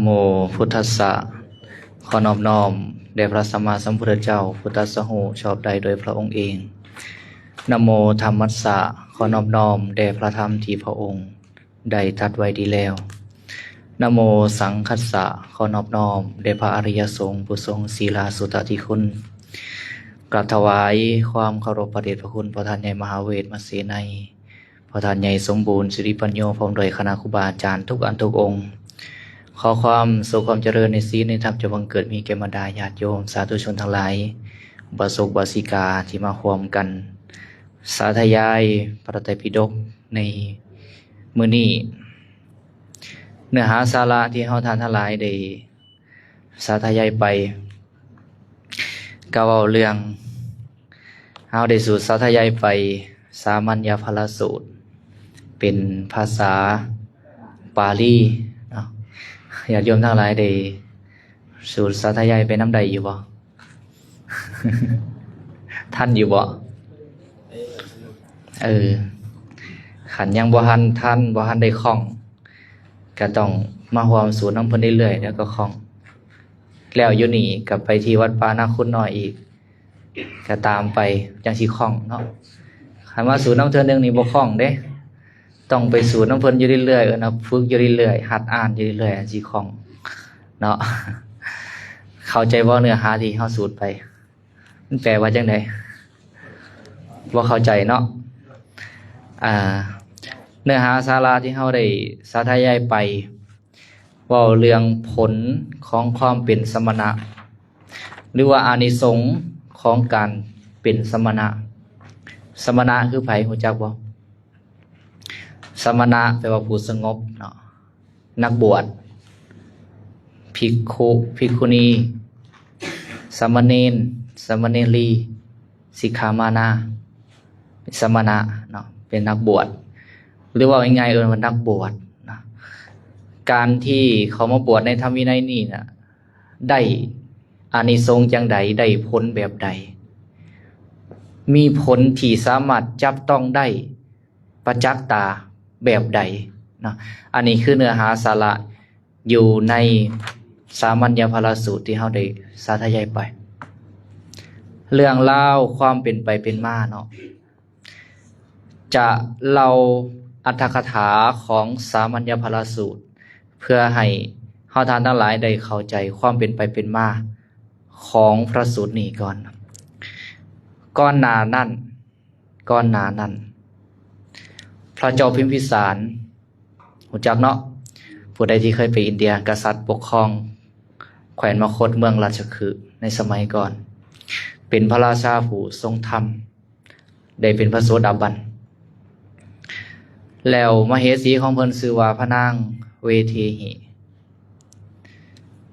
โมพุทธัสสะ ขอนอบน้อมแด่พระสัมมาสัมพุทธเจ้า พุทธัสสะ ฮู้ชอบได้โดยพระองค์เอง นะโมธัมมัสสะ ขอนอบน้อมแด่พระธรรมที่พระองค์ได้ตรัสไว้ดีแล้ว นะโมสังคัสสะ ขอนอบน้อมแด่พระอริยสงฆ์ผู้ทรงศีลาสุตติคุณ กราบถวายความเคารพพระเดชพระคุณพ่อท่านใหญ่มหาเวทมเสนัย พ่อท่านใหญ่สมบูรณ์สิริปัญโญ พร้อมด้วยคณะครูบาอาจารย์ทุกอันทุกองค์ ขอความสุขความเจริญในศีลในธรรมจงบังเกิดมีแก่บรรดาญาติโยมสาธุชนทั้งหลาย อุบาสกอุบาสิกาที่มาร่วมกันสาธยายพระไตรปิฎกในมื้อนี้ เนื้อหาสาระที่เฮาท่านทั้งหลายได้ สาธยายไป ก็เว้าเรื่อง เฮาได้สูตรสาธยายไป สามัญญผลสูตร เป็นภาษาปาลีเนาะ ญาติโยมทั้งหลายได้สูตรสาธยายไปนำได้อยู่บ่ ทันอยู่บ่ เออ คันยังบ่ทันทัน บ่ทันได้คล่อง ก็ต้องมาร่วมสูตรนำเพิ่นเรื่อยๆ แล้วก็คล่อง แล้วอยู่นี่ก็ไปที่วัดป่านาคุณน้อยอีก ก็ตามไปจั่งสิคล่องเนาะ คันว่าสูตรนำเทื่อหนึ่งนี่บ่คล่องเด้ ต้องไปสูตรนำเพิ่นอยู่เรื่อยๆ เอิ้นว่าฝึกอยู่เรื่อยๆ หัดอ่านอยู่เรื่อยๆ จั่งสิคล่องเนาะ เข้าใจบ่เนื้อหาที่เฮาสูตรไป มันแปลว่าจั่งใด บ่เข้าใจเนาะ อ่า เนื้อหาสาระที่เฮาได้สาธยายไป เว้าเรื่องผลของความเป็นสมณะ หรือว่าอานิสงส์ของการเป็นสมณะ สมณะคือไผ ฮู้จักบ่ สมณะแปลว่าผู้สงบเนาะ นักบวช ภิกขุ ภิกขุณี สามเณร สามเณรี สิกขามานา สมณะเนาะ เป็นนักบวช หรือว่าง่ายๆ เอิ้นว่านักบวชนะ การที่เขามาบวชในธรรมวินัยนี่นะ ได้อานิสงส์จั่งใด ได้ผลแบบใด มีผลที่สามารถจับต้องได้ ประจักษ์ตาแบบใดเนาะ อันนี้คือเนื้อหาสาระอยู่ในสามัญญผลสูตรที่เฮาได้สาธยายไป เรื่องราวความเป็นไปเป็นมาเนาะ จะเล่าอรรถกถาของสามัญญผลสูตร เพื่อให้เฮาท่านทั้งหลายได้เข้าใจความเป็นไปเป็นมาของพระสูตรนี้ก่อน ก่อนหน้านั้น ก่อนหน้านั้น พระเจ้าพิมพิสาร ฮู้จักเนาะ ผู้ใดที่เคยไปอินเดีย กษัตริย์ปกครองแคว้นมคธ เมืองราชคฤห์ ในสมัยก่อน เป็นพระราชาผู้ทรงธรรม ได้เป็นพระโสดาบัน แล้วมเหสีของเพิ่นชื่อว่าพระนางเวเทหิ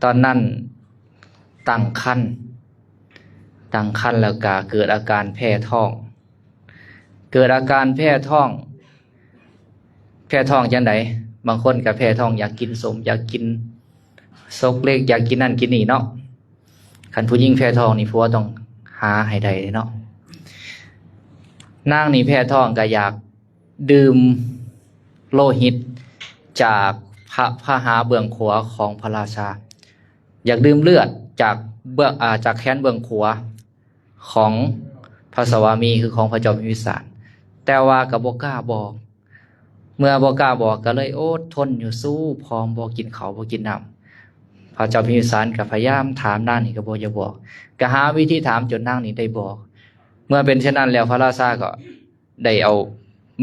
ตอนนั้นตั้งครรภ์ ตั้งครรภ์แล้วก็เกิดอาการแพ้ท้อง เกิดอาการแพ้ท้อง แพ้ท้องจั่งใด บางคนก็แพ้ท้องอยากกินส้ม อยากกินซกเล็ก อยากกินนั่นกินนี่เนาะ คันผู้หญิงแพ้ท้องนี่ผัวต้องหาให้ได้เนาะ นางนี่แพ้ท้องก็อยากดื่มโลหิตจากพระ พระหัตถ์เบื้องขวาของพระราชา อยากดื่มเลือดจากเบื้อง อ่า จากแขนเบื้องขวาของพระสวามี คือของพระเจ้าพิมพิสาร แต่ว่าก็บ่กล้าบอก เมื่อบ่กล้าบอกก็เลยอดทนอยู่ สู้ผอม บ่กินข้าวบ่กินน้ำ พระเจ้าพิมพิสารก็พยายามถามนางนี่ก็บ่อยากบอก ก็หาวิธีถามจนนางนี่ได้บอก เมื่อเป็นเช่นนั้นแล้วพระราชาก็ได้เอา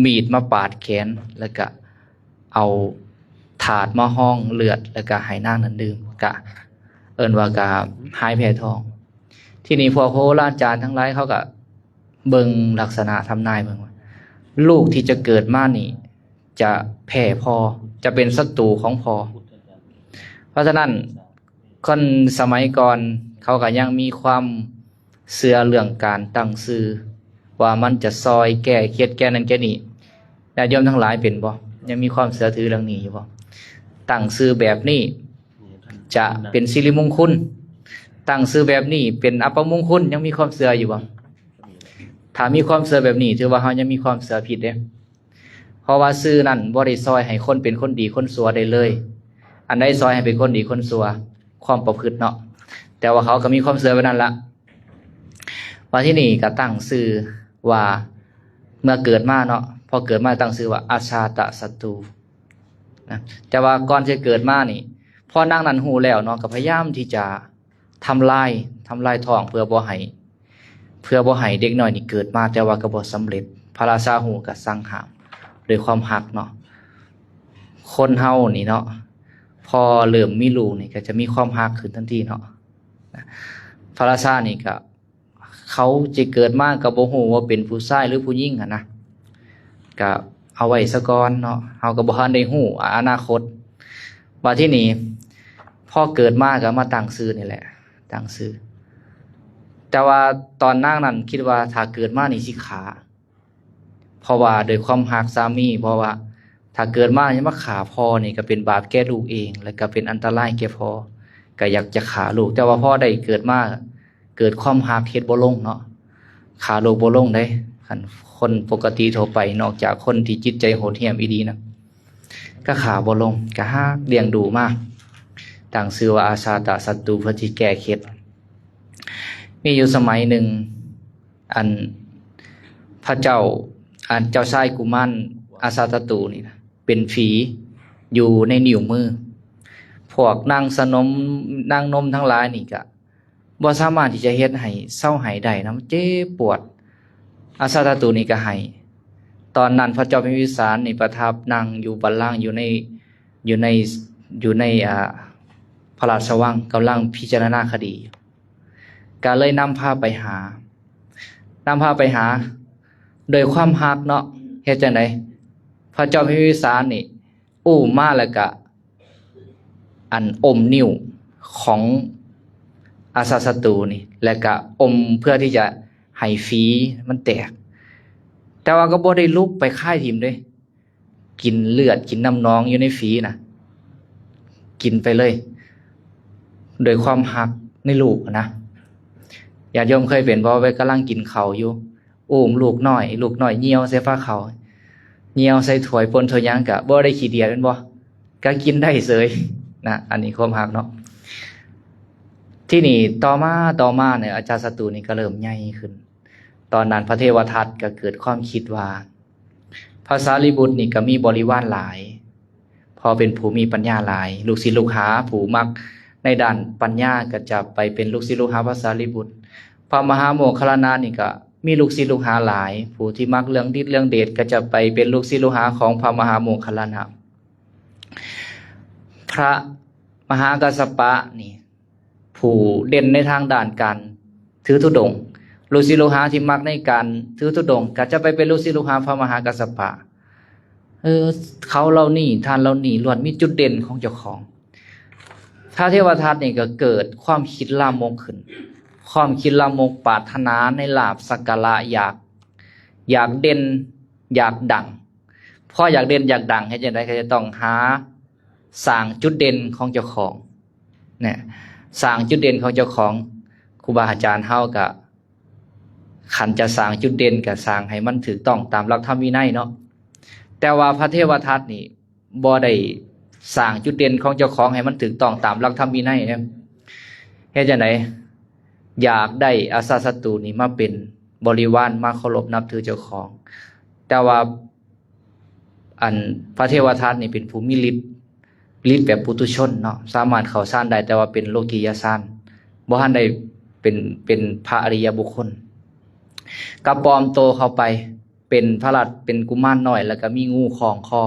มีดมาปาดแขน แล้วก็เอาถาดมาฮองเลือด แล้วก็ให้นางนั้นดื่ม ก็เอิ้นว่าก็หายแพ้ท้อง ทีนี้พวกโหราจารย์ทั้งหลายเขาก็เบิ่งลักษณะทำนายเบิ่งว่า ลูกที่จะเกิดมานี่จะแพ้พ่อ จะเป็นศัตรูของพ่อ เพราะฉะนั้นคนสมัยก่อนเขาก็ยังมีความเชื่อเรื่องการตั้งชื่อ ว่ามันจะซอยแก้เคล็ดแก้นั่นแก้นี่ ญาติโยมทั้งหลายเป็นบ่ ยังมีความเชื่อถือเรื่องนี้อยู่บ่ ตั้งชื่อแบบนี้จะเป็นสิริมงคล ตั้งชื่อแบบนี้เป็นอัปมงคล ยังมีความเชื่ออยู่บ่ ถ้ามีความเชื่อแบบนี้ ถือว่าเฮายังมีความเชื่อผิดเด้ เพราะว่าชื่อนั้นบ่ได้ซอยให้คนเป็นคนดีคนชั่วได้เลย ອັນໃດຊ່ອຍໃຫ້ເປັນຄົນດີຄົນຊົ່ວ? ຄວາມປະພຶດເນາະ. ແຕ່ວ່າເຂົາກໍມີຄວາມເຊື່ອແບບນັ້ນລະ. ບັດທີນີ້ກໍຕັ້ງຊື່ວ່າ ເມື່ອເກີດມາເນາະ, ພໍເກີດມາຕັ້ງຊື່ວ່າອາຊາຕະສັດຕູນະ. ແຕ່ວ່າກ່ອນຈະເກີດມານີ້ ພໍນາງນັ້ນຮູ້ແລ້ວເນາະ ກໍພະຍາຍາມທີ່ຈະ ທຳລາຍ ທຳລາຍທ້ອງ ເພື່ອບໍ່ໃຫ້ ເພື່ອບໍ່ໃຫ້ເດັກນ້ອຍນີ້ເກີດມາ, ແຕ່ວ່າກໍບໍ່ສຳເລັດ. ພະລາຊາຮູ້ກໍສັ່ງຫ້າມດ້ວຍຄວາມຮັກເນາະ. ຄົນເຮົານີ້ເນາະ ພໍເລີ່ມມີລູກນີ້ກໍຈະມີຄວາມຮັກຂຶ້ນທັນທີເນາະ. ພະລາຊານີ້ກໍ ເຂົາຈະເກີດມາກໍບໍ່ຮູ້ວ່າເປັນຜູ້ຊາຍ ຫຼື ຜູ້ຍິງຫັ້ນນະ. ກະເອົາໄວ້ສາກ່ອນເນາະ, ເຮົາກໍບໍ່ທັນໄດ້ຮູ້ອະນາຄົດ. ບາດທີນີ້ ພໍເກີດມາກໍມາຕັ້ງຊື່ນີ້ແຫຼະ, ຕັ້ງຊື່. ແຕ່ວ່າຕອນນາງນັ້ນຄິດວ່າຖ້າເກີດມານີ້ຊິຂ້າ, ເພາະວ່າດ້ວຍຄວາມຮັກສາມີ, ເພາະວ່າຖ້າເກີດມາຍັງມາຂ້າພໍ່ນີ້ກໍເປັນບາບແກ່ລູກເອງ ແລະກໍເປັນອັນຕະລາຍແກ່ພໍ່, ກໍຢາກຈະຂ້າລູກ. ແຕ່ວ່າພໍໄດ້ເກີດມາ ເກີດຄວາມຮັກເຮັດບໍ່ລົງເນາະ, ຂ້າລູກບໍ່ລົງເດ້. ຄັນຄົນປົກກະຕິທົ່ວໄປ ນອກຈາກຄົນທີ່ຈິດໃຈໂຫດຫ້ຽມອີ່ຫຼີນະ ກໍຂ້າບໍ່ລົງ, ກໍຮັກລ້ຽງດູມາ, ຕັ້ງຊື່ວ່າອາຊາຕະສັດຕູ ເພື່ອທີ່ແກ້ເຄັດ. ມີຢູ່ສະໄໝໜຶ່ງ ອັນ ພະເຈົ້າ ອັນເຈົ້າຊາຍກຸມານອາຊາຕະຕູນີ້ນະ ເປັນຜີຢູ່ໃນນິ້ວມື. ພວກນາງສະໜົມ ນາງນົມທັງຫຼາຍນີ້ກະ ບໍ່ສາມາດທີ່ຈະເຮັດໃຫ້ເຊົາໄຫ້ໄດ້ນະ, ມັນເຈັບປວດ. ອາຊາຕະຕູນີ້ກໍໄຫ້. ຕອນນັ້ນພະເຈົ້າພິມພິສານນີ້ປະທັບນັ່ງຢູ່ບັນລັງ ຢູ່ໃນ ຢູ່ໃນ ຢູ່ໃນ ອ່າ ພະລາຊະວັງ, ກຳລັງພິຈາລະນາຄະດີ. ກໍເລີຍນຳພາໄປຫາ, ນຳພາໄປຫາ ໂດຍຄວາມຮັກເນາະ. ເຮັດຈັ່ງໃດ? ພະເຈົ້າພິມພິສານນີ້ ອຸ້ມມາແລ້ວກະ ອັນ ອົມນິ້ວຂອງອາຊາສັດຕູນີ້ ແລ້ວກະອົມເພື່ອທີ່ຈະໃຫ້ຝີມັນແຕກ, ແຕ່ວ່າກໍບໍ່ໄດ້ລຸກໄປຄາຍຖິ້ມເດ້, ກິນເລືອດກິນນ້ຳໜອງຢູ່ໃນຝີນະ, ກິນໄປເລີຍ ໂດຍຄວາມຮັກໃນລູກນະ. ຍາດໂຍມເຄີຍເປັນບໍ່? ເວລາກຳລັງກິນເຂົ້າຢູ່ ອຸ້ມລູກນ້ອຍ, ລູກນ້ອຍຍ່ຽວໃສ່ຝາເຂົ້າ, ຍ່ຽວໃສ່ຖ້ວຍປົນຖ້ວຍຫຍັງ ກະບໍ່ໄດ້ຂີ້ດຽດແມ່ນບໍ່? ກະກິນໄດ້ເສີຍນະ. ອັນນີ້ຄວາມຮັກເນາະ. ທີນີ້ຕໍ່ມາ ຕໍ່ມານີ້ ອາຊາສັດຕູນີ້ກໍເລີ່ມໃຫຍ່ຂຶ້ນ. ຕອນນັ້ນພະເທວະທັດກໍເກີດຄວາມຄິດວ່າ ພະສາລີບຸດນີ້ກໍມີບໍລິວານຫຼາຍ, ເພາະເປັນຜູ້ມີປັນຍາຫຼາຍ, ລູກສິດລູກຫາຜູ້ມັກໃນດ້ານປັນຍາກໍຈະໄປເປັນລູກສິດລູກຫາພະສາລີບຸດ. ພະມະຫາໂມກຄັນລານະນີ້ກໍມີລູກສິດລູກຫາຫຼາຍ, ຜູ້ທີ່ມັກເລື່ອງລິດເລື່ອງເດດກໍຈະໄປເປັນລູກສິດລູກຫາຂອງພະມະຫາໂມກຄັນລານະ. ພະມະຫາກັດສະປະນີ້ ຜູ້ເດັ່ນໃນທາງດ້ານການຖືທຸດົງ, ລູກສິດລູກຫາທີ່ມັກໃນການຖືທຸດົງ ກໍຈະໄປເປັນລູກສິດລູກຫາພະມະຫາກັດສະປະ. ເອີ ເຂົາເຫຼົ່ານີ້ ທ່ານເຫຼົ່ານີ້ ລ້ວນມີຈຸດເດັ່ນຂອງເຈົ້າຂອງ. ພະເທວະທັດນີ້ກໍເກີດຄວາມຄິດລາມົກຂຶ້ນ, ຄວາມຄິດລາມົກປາດຖະໜາໃນລາບສັກກາລະ, ຢາກ ຢາກເດັ່ນ ຢາກດັງ. ພໍຢາກເດັ່ນຢາກດັງ ເຮັດຈັ່ງໃດ? ກໍຈະຕ້ອງຫາ ສ້າງຈຸດເດັ່ນຂອງເຈົ້າຂອງນະ, ສ້າງຈຸດເດັ່ນຂອງເຈົ້າຂອງ. ຄູບາອາຈານເຮົາກະ ຄັນຈະສ້າງຈຸດເດັ່ນ ກະສ້າງໃຫ້ມັນຖືກຕ້ອງຕາມຫຼັກທຳວິໄນເນາະ. ແຕ່ວ່າພະເທວະທັດນີ້ບໍ່ໄດ້ສ້າງຈຸດເດັ່ນຂອງເຈົ້າຂອງໃຫ້ມັນຖືກຕ້ອງຕາມຫຼັກທຳວິໄນເດ້. ເຮັດຈັ່ງໃດ? ຢາກໄດ້ອາຊາສັດຕູນີ້ມາເປັນບໍລິວານ ມາເຄົາລົບນັບຖືເຈົ້າຂອງ. ແຕ່ວ່າ ອັນ ພະເທວະທັດນີ້ເປັນຜູ້ມີລິດ, ລິດແບບປຸຖຸຊົນເນາະ, ສາມາດເຂົ້າຊານໄດ້ ແຕ່ວ່າເປັນໂລກິຍະຊານ, ບໍ່ທັນໄດ້ເປັນ ເປັນພະອະລິຍະບຸກຄົນ. ກໍປອມໂຕເຂົ້າໄປເປັນພະລາຊ ເປັນກຸມານນ້ອຍ ແລ້ວກໍມີງູຄ້ອງຄໍ.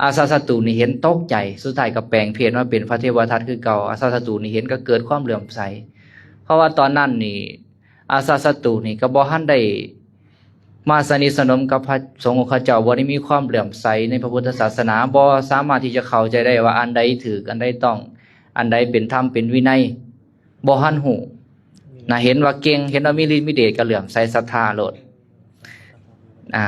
ອາຊາສັດຕູນີ້ເຫັນຕົກໃຈ, ສຸດທ້າຍກໍແປງເພດມາເປັນພະເທວະທັດຄືເກົ່າ. ອາຊາສັດຕູນີ້ເຫັນກໍເກີດຄວາມເຫຼື້ອມໃສ, ເພາະວ່າຕອນນັ້ນນີ້ ອາຊາສັດຕູນີ້ກໍບໍ່ທັນໄດ້ມາສະໜິດສະໜົມກັບພະສົງອົງຄະເຈົ້າ, ບໍ່ໄດ້ມີຄວາມເຫຼື້ອມໃສໃນພະພຸດທະສາສະໜາ, ບໍ່ສາມາດທີ່ຈະເຂົ້າໃຈໄດ້ວ່າອັນໃດຖືກ ອັນໃດຕ້ອງ ອັນໃດເປັນທຳເປັນວິໄນ, ບໍ່ທັນຮູ້ນະ. ເຫັນວ່າເກັ່ງ, ເຫັນວ່າມີລິດມີເດດ ກໍເຫຼື້ອມໃສສັດທາໂລດ. ອ່າ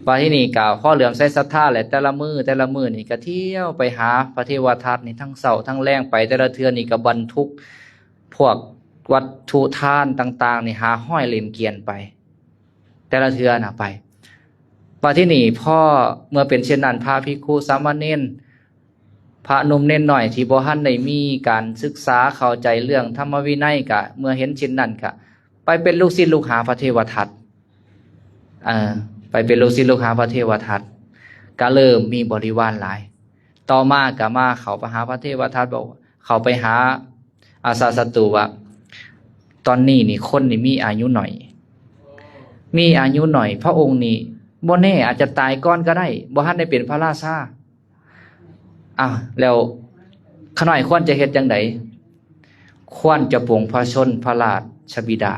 ບາດທີນີ້ກໍພໍເຫຼື້ອມໃສສັດທາແຫຼະ, ແຕ່ລະມື້ ແຕ່ລະມື້ນີ້ກໍທ່ຽວໄປຫາພະເທວະທັດນີ້ ທັງເຊົ້າທັງແລງໄປ, ແຕ່ລະເທື່ອນີ້ກໍບັນທຸກ ພວກວັດຖຸທານຕ່າງໆນີ້ ຫ້າຮ້ອຍເຫຼັ້ມກຽນໄປ ແຕ່ລະເທື່ອນະໄປ. ບາດທີນີ້ພໍເມື່ອເປັນເຊັ່ນນັ້ນ ພະພິກຂຸສາມະເນນ ພະໜຸ່ມເນນນ້ອຍທີ່ບໍ່ທັນໄດ້ມີການສຶກສາເຂົ້າໃຈເລື່ອງທຳມະວິໄນ ກະເມື່ອເຫັນເຊັ່ນນັ້ນ ກະໄປເປັນລູກສິດລູກຫາພະເທວະທັດ ເອີ ໄປເປັນລູກສິດລູກຫາພະເທວະທັດ ກະເລີ່ມມີບໍລິວານຫຼາຍ. ຕໍ່ມາກະມາເຂົ້າໄປຫາພະເທວະທັດ ບອກ ເຂົ້າໄປຫາອາຊາດສັດຕູວ່າ ຕອນນີ້ນີ້ຄົນນີ້ມີອາຍຸໜ້ອຍ ມີອາຍຸໜ້ອຍ ພະອົງນີ້ບໍ່ແນ່ອາດຈະຕາຍກ່ອນກໍໄດ້ ບໍ່ທັນໄດ້ເປັນພະລາຊາ. ອ້າວ ແລ້ວຂ້ານ້ອຍຄວນຈະເຮັດຈັ່ງໃດ? ຄວນຈະປົງພະຊົນພະລາຊະບິດາ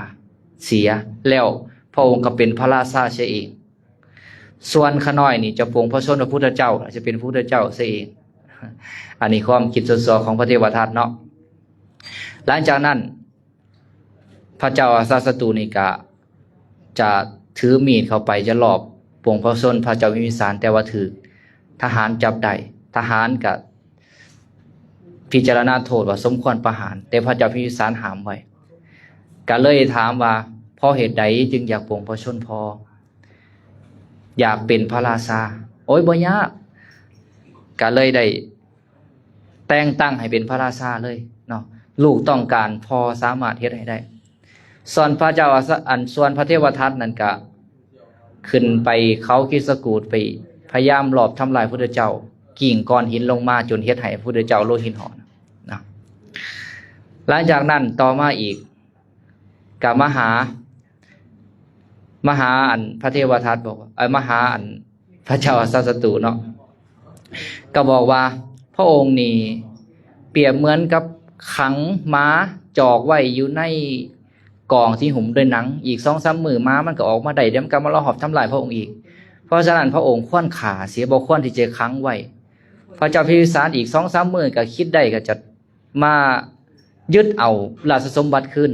ເສຍ ແລ້ວພະອົງກໍເປັນພະລາຊາເສຍເອງ. ສ່ວນຂ້ານ້ອຍນີ້ຈະປົງພະຊົນພະພຸດທະເຈົ້າ ຈະເປັນພະພຸດທະເຈົ້າເສຍເອງ. ອັນນີ້ຄວາມຄິດສ່ວນຕົວຂອງພະເທວະທັດເນາະ. ຫຼັງຈາກນັ້ນ ພະເຈົ້າອາຊາດສັດຕູນີ້ກະຈະຖືມີດເຂົ້າໄປ ຈະລອບປົງພະຊົນພະເຈົ້າພິມພິສານ ແຕ່ວ່າຖືກທະຫານຈັບໄດ້. ທະຫານກະພິຈາລະນາໂທດວ່າສົມຄວນປະຫານ ແຕ່ພະເຈົ້າພິມພິສານຫ້າມໄວ້ ກະເລີຍຖາມວ່າ ເພາະເຫດໃດຈຶ່ງຢາກປົງພະຊົນພໍ່? ຢາກເປັນພະລາຊາ. ໂອ້ຍ ບໍ່ຍາກ. ກະເລີຍໄດ້ ແຕ່ງຕັ້ງໃຫ້ເປັນພະລາຊາເລີຍເນາະ ລູກຕ້ອງການ ພໍ່ສາມາດເຮັດໃຫ້ໄດ້. ສ່ວນພະເຈົ້າອາຊາ ອັນ ສ່ວນພະເທວະທັດນັ້ນກະຂຶ້ນໄປເຂົາຄິດສະກູດ ໄປພະຍາຍາມລອບທຳລາຍພຸດທະເຈົ້າ ກິ້ງກ້ອນຫີນລົງມາຈົນເຮັດໃຫ້ພຸດທະເຈົ້າໂລຫິດຮ້ອນນະ. ຫຼັງຈາກນັ້ນຕໍ່ມາອີກ ກະມາຫາ ມາຫາອັນພະເທວະທັດ ບອກ ເອີ ມາຫາອັນພະເຈົ້າອາຊາດສັດຕູເນາະ ກໍບອກວ່າ ພະອົງນີ້ປຽບເໝືອນກັບຂັງໝາຈອກໄວ້ຢູ່ໃນກອງທີ່ຫຸ້ມດ້ວຍໜັງ ອີກສອງສາມມື້ໝາມັນກໍອອກມາໄດ້ ດຽວມັນກໍມາລອບທຳລາຍພະອົງອີກ. ເພາະສະນັ້ນພະອົງຄວນຂ້າເສຍ ບໍ່ຄວນທີ່ຈະຂັງໄວ້. ພະເຈົ້າພິມພິສານອີກສອງສາມມື້ກໍຄິດໄດ້ ກໍຈະ ມາຍຶດເອົາລາຊະສົມບັດຄືນ.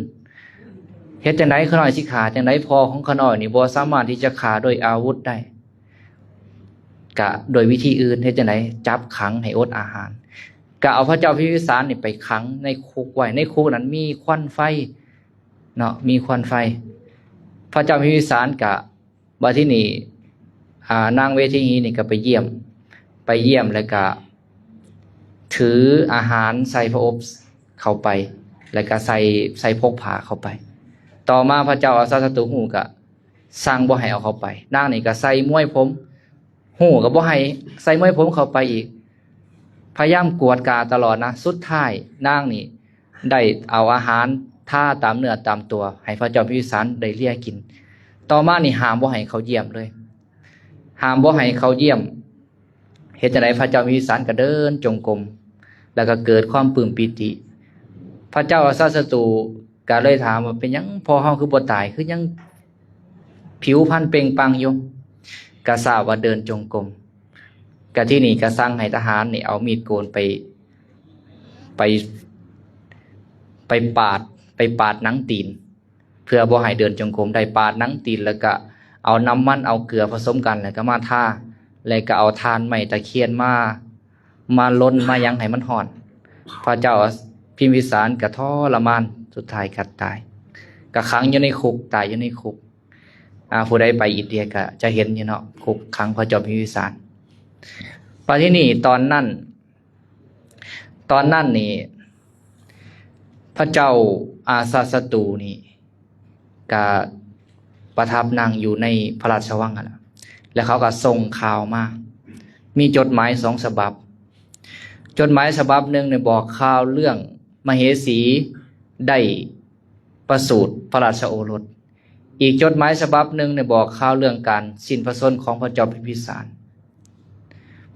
ເຮັດຈັ່ງໃດຂ້ານ້ອຍຊິຂ້າຈັ່ງໃດ? ພໍ່ຂອງຂ້ານ້ອຍນີ້ບໍ່ສາມາດທີ່ຈະຂ້າດ້ວຍອາວຸດໄດ້ ກະດ້ວຍວິທີອື່ນ. ເຮັດຈັ່ງໃດ? ຈັບຂັງໃຫ້ອົດອາຫານ. ກະເອົາພະເຈົ້າພິມພິສານນີ້ໄປຂັງໃນຄຸກໄວ້. ໃນຄຸກນັ້ນມີຄວັນໄຟເນາະ, ມີຄວັນໄຟ. ພະເຈົ້າພິມພິສານກະ ບາດທີນີ້ ອາ ນາງເວທີຮີນີ້ກໍໄປຢ້ຽມ, ໄປຢ້ຽມແລ້ວກໍຖືອາຫານໃສ່ພະອົບເຂົ້າໄປ ແລ້ວກໍໃສ່ ໃສ່ພົກຜ້າເຂົ້າໄປ. ຕໍ່ມາພະເຈົ້າອາຊາດສັດຕູຮູ້ກໍສັ່ງບໍ່ໃຫ້ເອົາເຂົ້າໄປ. ນາງນີ້ກໍໃສ່ມວຍຜົມ ຮູ້ກໍບໍ່ໃຫ້ໃສ່ມວຍຜົມເຂົ້າໄປອີກ. ພະຍາຍາມກວດກາຕະຫຼອດນະ. ສຸດທ້າຍນາງນີ້ ໄດ້ເອົາອາຫານທາຕາມເນື້ອຕາມຕົວໃຫ້ພະເຈົ້າພິມພິສານໄດ້ເລຍກິນ. ຕໍ່ມານີ້ຫ້າມບໍ່ໃຫ້ເຂົ້າຢ້ຽມເລີຍ, ຫ້າມບໍ່ໃຫ້ເຂົ້າຢ້ຽມ. ເຮັດຈັ່ງໃດ? ພະເຈົ້າພິມພິສານກໍເດີນຈົງກົມ ແລ້ວກໍເກີດຄວາມປຶ້ມປີຕິ. ພະເຈົ້າອາຊາດສັດຕູກໍເລີຍຖາມວ່າ ເປັນຫຍັງພໍ່ເຮົາຄືບໍ່ຕາຍ? ຄືຍັງຜິວພັນເປັ່ງປັງຢູ່? ກໍຊາບວ່າເດີນຈົງກົມ. ກະທີ່ນີ້ກະສັ່ງໃຫ້ທະຫານນີ້ເອົາມີດໂກນໄປ ໄປ ໄປປາດ ໄປປາດໜັງຕີນ ເພື່ອບໍ່ໃຫ້ເດີນຈົງກົມໄດ້. ປາດໜັງຕີນ ແລ້ວກະເອົານ້ຳມັນ ເອົາເກືອປະສົມກັນ ແລ້ວກະມາທາ ແລ້ວກະເອົາຖ່ານໄມ້ຕະຄຽນມາ ມາລົນ ມາຫຍັງໃຫ້ມັນຮ້ອນ. ພະເຈົ້າພິມພິສານກະທໍລະມານ ສຸດທ້າຍກະຕາຍ ກະຂັງຢູ່ໃນຄຸກ ຕາຍຢູ່ໃນຄຸກ. ອາ ຜູ້ໃດໄປອິນເດຍກະຈະເຫັນຢູ່ເນາະ ຄຸກຂັງພະເຈົ້າພິມພິສານ. ບາດທີນີ້ຕອນນັ້ນ ຕອນນັ້ນນີ້ ພະເຈົ້າອາຊາດສັດຕູນີ້ກະປະທັບນັ່ງຢູ່ໃນພະລາຊະວັງຫັ້ນລະ ແລ້ວເຂົາກະສົ່ງຂ່າວມາ ມີຈົດໝາຍສອງສະບັບ. ຈົດໝາຍສະບັບໜຶ່ງນີ້ບອກຂ່າວເລື່ອງມະເຫສີໄດ້ປະສູດພະລາຊະໂອລົດ. ອີກຈົດໝາຍສະບັບໜຶ່ງໄດ້ບອກຂ່າວເລື່ອງການສິ້ນພະຊົນຂອງພະເຈົ້າພິມພິສານ.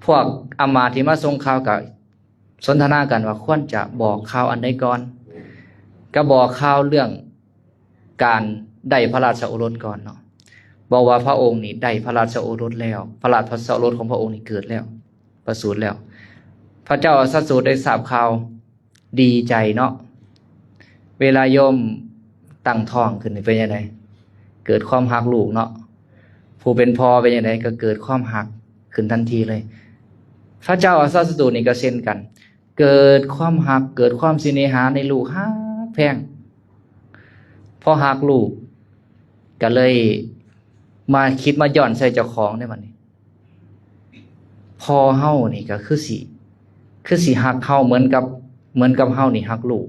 ພວກອຳມາດທີ່ມາສົ່ງຂ່າວກະສົນທະນາກັນວ່າຄວນຈະບອກຂ່າວອັນໃດກ່ອນ. ກະບອກຂ່າວເລື່ອງການໄດ້ພະລາຊະໂອລົດກ່ອນເນາະ. ບອກວ່າພະອົງນີ້ໄດ້ພະລາຊະໂອລົດແລ້ວ, ພະລາຊະໂອລົດຂອງພະອົງນີ້ເກີດແລ້ວ, ປະສູດແລ້ວ. ພະເຈົ້າອາຊາດສູດໄດ້ຊາບຂ່າວ ດີໃຈເນາະ. ເວລາໂຍມຕັ້ງທ້ອງຂຶ້ນນີ້ເປັນຈັ່ງໃດ? ເກີດຄວາມຮັກລູກເນາະ. ຜູ້ເປັນພໍ່ເປັນຈັ່ງໃດ? ກໍເກີດຄວາມຮັກຂຶ້ນທັນທີເລີຍ. ພະເຈົ້າອາຊາດສັດຕູນີ້ກໍເຊັ່ນກັນ, ເກີດຄວາມຮັກ, ເກີດຄວາມສິເນຫາໃນລູກ, ຮັກແພງເນາະ. ພໍຮັກລູກກໍເລີຍມາຄິດມາຍ້ອນໃສ່ເຈົ້າຂອງເດ້ບັດນີ້. ພໍ່ເຮົານີ້ກໍຄືຊິ ຄືຊິຮັກເຮົາເໝືອນກັບ ເໝືອນກັບເຮົານີ້ຮັກລູກ.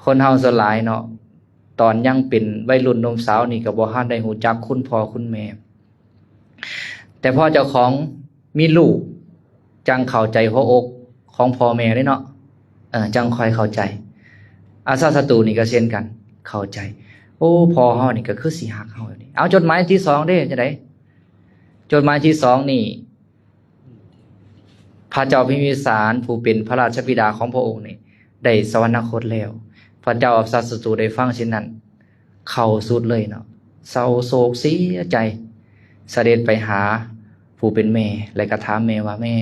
ຄົນເຮົາສ່ວນຫຼາຍເນາະ ຕອນຍັງເປັນໄວລຸ້ນໜຸ່ມສາວນີ້ກໍບໍ່ທັນໄດ້ຮູ້ຈັກຄຸນພໍ່ຄຸນແມ່ ແຕ່ພໍເຈົ້າຂອງມີລູກ ຈັ່ງເຂົ້າໃຈຫົວອົກຂອງພໍ່ແມ່ເດ້ເນາະ ເອີ ຈັ່ງຄ່ອຍເຂົ້າໃຈ. ອາຊາດສັດຕູນີ້ກໍເຊັ່ນກັນ ເຂົ້າໃຈ ໂອ້ ພໍ່ເຮົານີ້ກໍຄືຊິຮັກເຮົາແບບນີ້. ເອົາ ຈົດໝາຍທີສອງເດ້ ຈັ່ງໃດ? ຈົດໝາຍທີສອງນີ້ ພະເຈົ້າພິມພິສານ ຜູ້ເປັນພະລາຊະບິດາຂອງພະອົງນີ້ ໄດ້ສະຫວັນນະຄົດແລ້ວ. ພະເຈົ້າອາຊາດສັດຕູໄດ້ຟັງເຊັ່ນນັ້ນ ເສົ້າສຸດເລີຍເນາະ ເສົ້າໂສກເສຍໃຈ ສະເດັດໄປຫາຜູ້ເປັນແມ່ ແລະກະຖາມແມ່ວ່າ ແມ່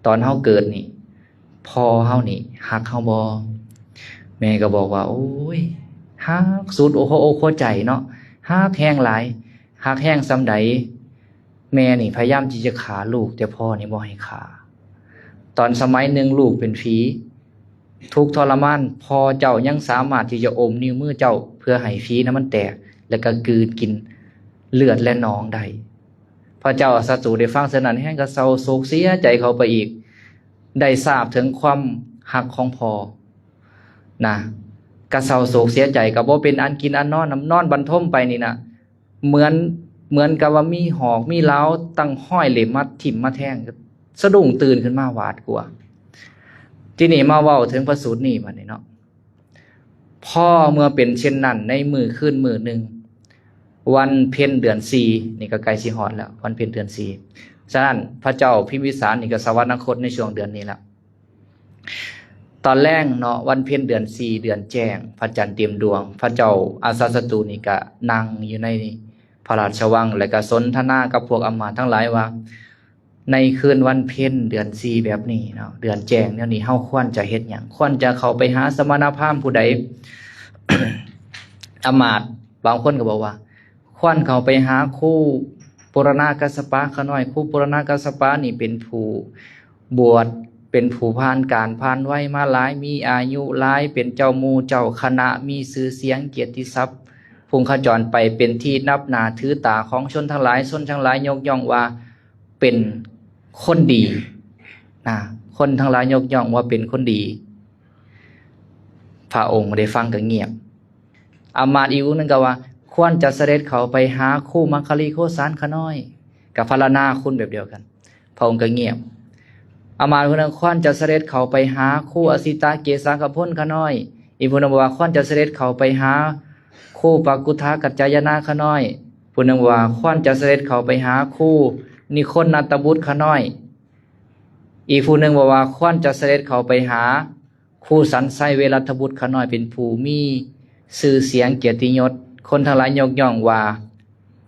ຕອນເຮົາເກີດນີ້ ພໍ່ເຮົານີ້ຮັກເຮົາບໍ່? ແມ່ກໍບອກວ່າ ໂອ້ຍ ຮັກສຸດຫົວອົກຫົວໃຈເນາະ ຮັກແຮງຫຼາຍ. ຮັກແຮງສ່ຳໃດ ແມ່ນີ້ພະຍາຍາມທີ່ຈະຂ້າລູກ ແຕ່ພໍ່ນີ້ບໍ່ໃຫ້ຂ້າ. ຕອນສະໄໝໜຶ່ງລູກເປັນຜີ ທຸກທໍລະມານ ພໍ່ເຈົ້າຍັງສາມາດທີ່ຈະອົມນິ້ວມືເຈົ້າ ເພື່ອໃຫ້ຜີນັ້ນມັນແຕກ ແລ້ວກໍກືນກິນເລືອດ ແລະ ໜອງໄດ້. ພະເຈົ້າອາຊາດສັດຕູໄດ້ຟັງເຊັ່ນນັ້ນແຮງກໍເສົ້າໂສກເສຍໃຈເຂົ້າໄປອີກ ໄດ້ຊາບເຖິງຄວາມຮັກຂອງພໍ່ນະ ກະເສົ້າໂສກເສຍໃຈ ກະບໍ່ເປັນອັນກິນອັນນອນ ນອນບັນທົມໄປນີ້ນະ ເໝືອນ ເໝືອນກັບວ່າມີຫອກມີລາວຕັ້ງຮ້ອຍເຫຼັ້ມມາຖິ້ມມາແທງ ສະດຸ້ງຕື່ນຂຶ້ນມາຫວາດກົວ. ທີນີ້ມາເວົ້າເຖິງພະສູດນີ້ບັດນີ້ເນາະ ພໍເມື່ອເປັນເຊັ່ນນັ້ນ ໃນມື້ຄືນມື້ໜຶ່ງ ວັນເພັນເດືອນສີ່ ນີ້ກໍໃກ້ຊິຮອດແລ້ວ ວັນເພັນເດືອນສີ່ ສະນັ້ນ ພະເຈົ້າພິມພິສານນີ້ກໍສະຫວັນນະຄົດໃນຊ່ວງເດືອນນີ້ລະ. ຕອນແລງເນາະ ວັນເພັນເດືອນສີ່ ເດືອນແຈ້ງ ພະຈັນເຕັມດວງ ພະເຈົ້າອາຊາດສັດຕູນີ້ກະນັ່ງຢູ່ໃນພະລາຊະວັງ ແລະກະສົນທະນາກັບພວກອຳມາດທັງຫຼາຍວ່າ ໃນຄືນວັນເພັນເດືອນສີ່ແບບນີ້ເນາະ ເດືອນແຈ້ງແນວນີ້ ເຮົາຄວນຈະເຮັດຫຍັງ? ຄວນຈະເຂົ້າໄປຫາສະມະນະພາມຜູ້ໃດ? ອຳມາດບາງຄົນກໍບອກວ່າ ຄວນເຂົ້າໄປຫາຄູປຸລະນາກັດສະປະຂະນ້ອຍ. ຄູປຸລະນາກັດສະປະນີ້ເປັນຜູ້ບວດ ເປັນຜູ້ຜ່ານການຜ່ານໄວມາຫຼາຍ ມີອາຍຸຫຼາຍ ເປັນເຈົ້າໝູ່ເຈົ້າຄະນະ ມີຊື່ສຽງກຽດຕິສັບ ພຸງຂະຈອນໄປເປັນທີ່ນັບໜ້າຖືຕາຂອງຊົນທັງຫຼາຍ. ຊົນທັງຫຼາຍຍົກຍ້ອງວ່າເປັນຄົນດີນະ ຄົນທັງຫຼາຍຍົກຍ້ອງວ່າເປັນຄົນດີ. ພະອົງໄດ້ຟັງກໍງຽບ. ອຳມາດອີກອົງໜຶ່ງກໍວ່າ ຄວນຈະສະເດັດເຂົ້າໄປຫາຄູມັກຄະລີໂຄສານຂະນ້ອຍ ກໍພັນລະນາຄຸນແບບດຽວກັນ ພະອົງກໍງຽບ. ອຳມາດຜູ້ໜຶ່ງ ຄວນຈະສະເດັດເຂົ້າໄປຫາຄູອະສິຕະເກສາກະພົນຂະນ້ອຍ. ອີກຜູ້ໜຶ່ງບອກວ່າ ຄວນຈະສະເດັດເຂົ້າໄປຫາຄູປະກຸດທະກັດຈາຍະນາຂະນ້ອຍ. ຜູ້ໜຶ່ງບອກວ່າ ຄວນຈະສະເດັດເຂົ້າໄປຫາຄູນິຄົນນະຕະບຸດຂະນ້ອຍ. ອີກຜູ້ໜຶ່ງບອກວ່າ ຄວນຈະສະເດັດເຂົ້າໄປຫາ ຄູສັນໄຊເວລັດທະບຸດຂະນ້ອຍ ເປັນຜູ້ມີຊື່ສຽງກຽດຕິຍົດ ຄົນທັງຫຼາຍຍົກຍ້ອງວ່າ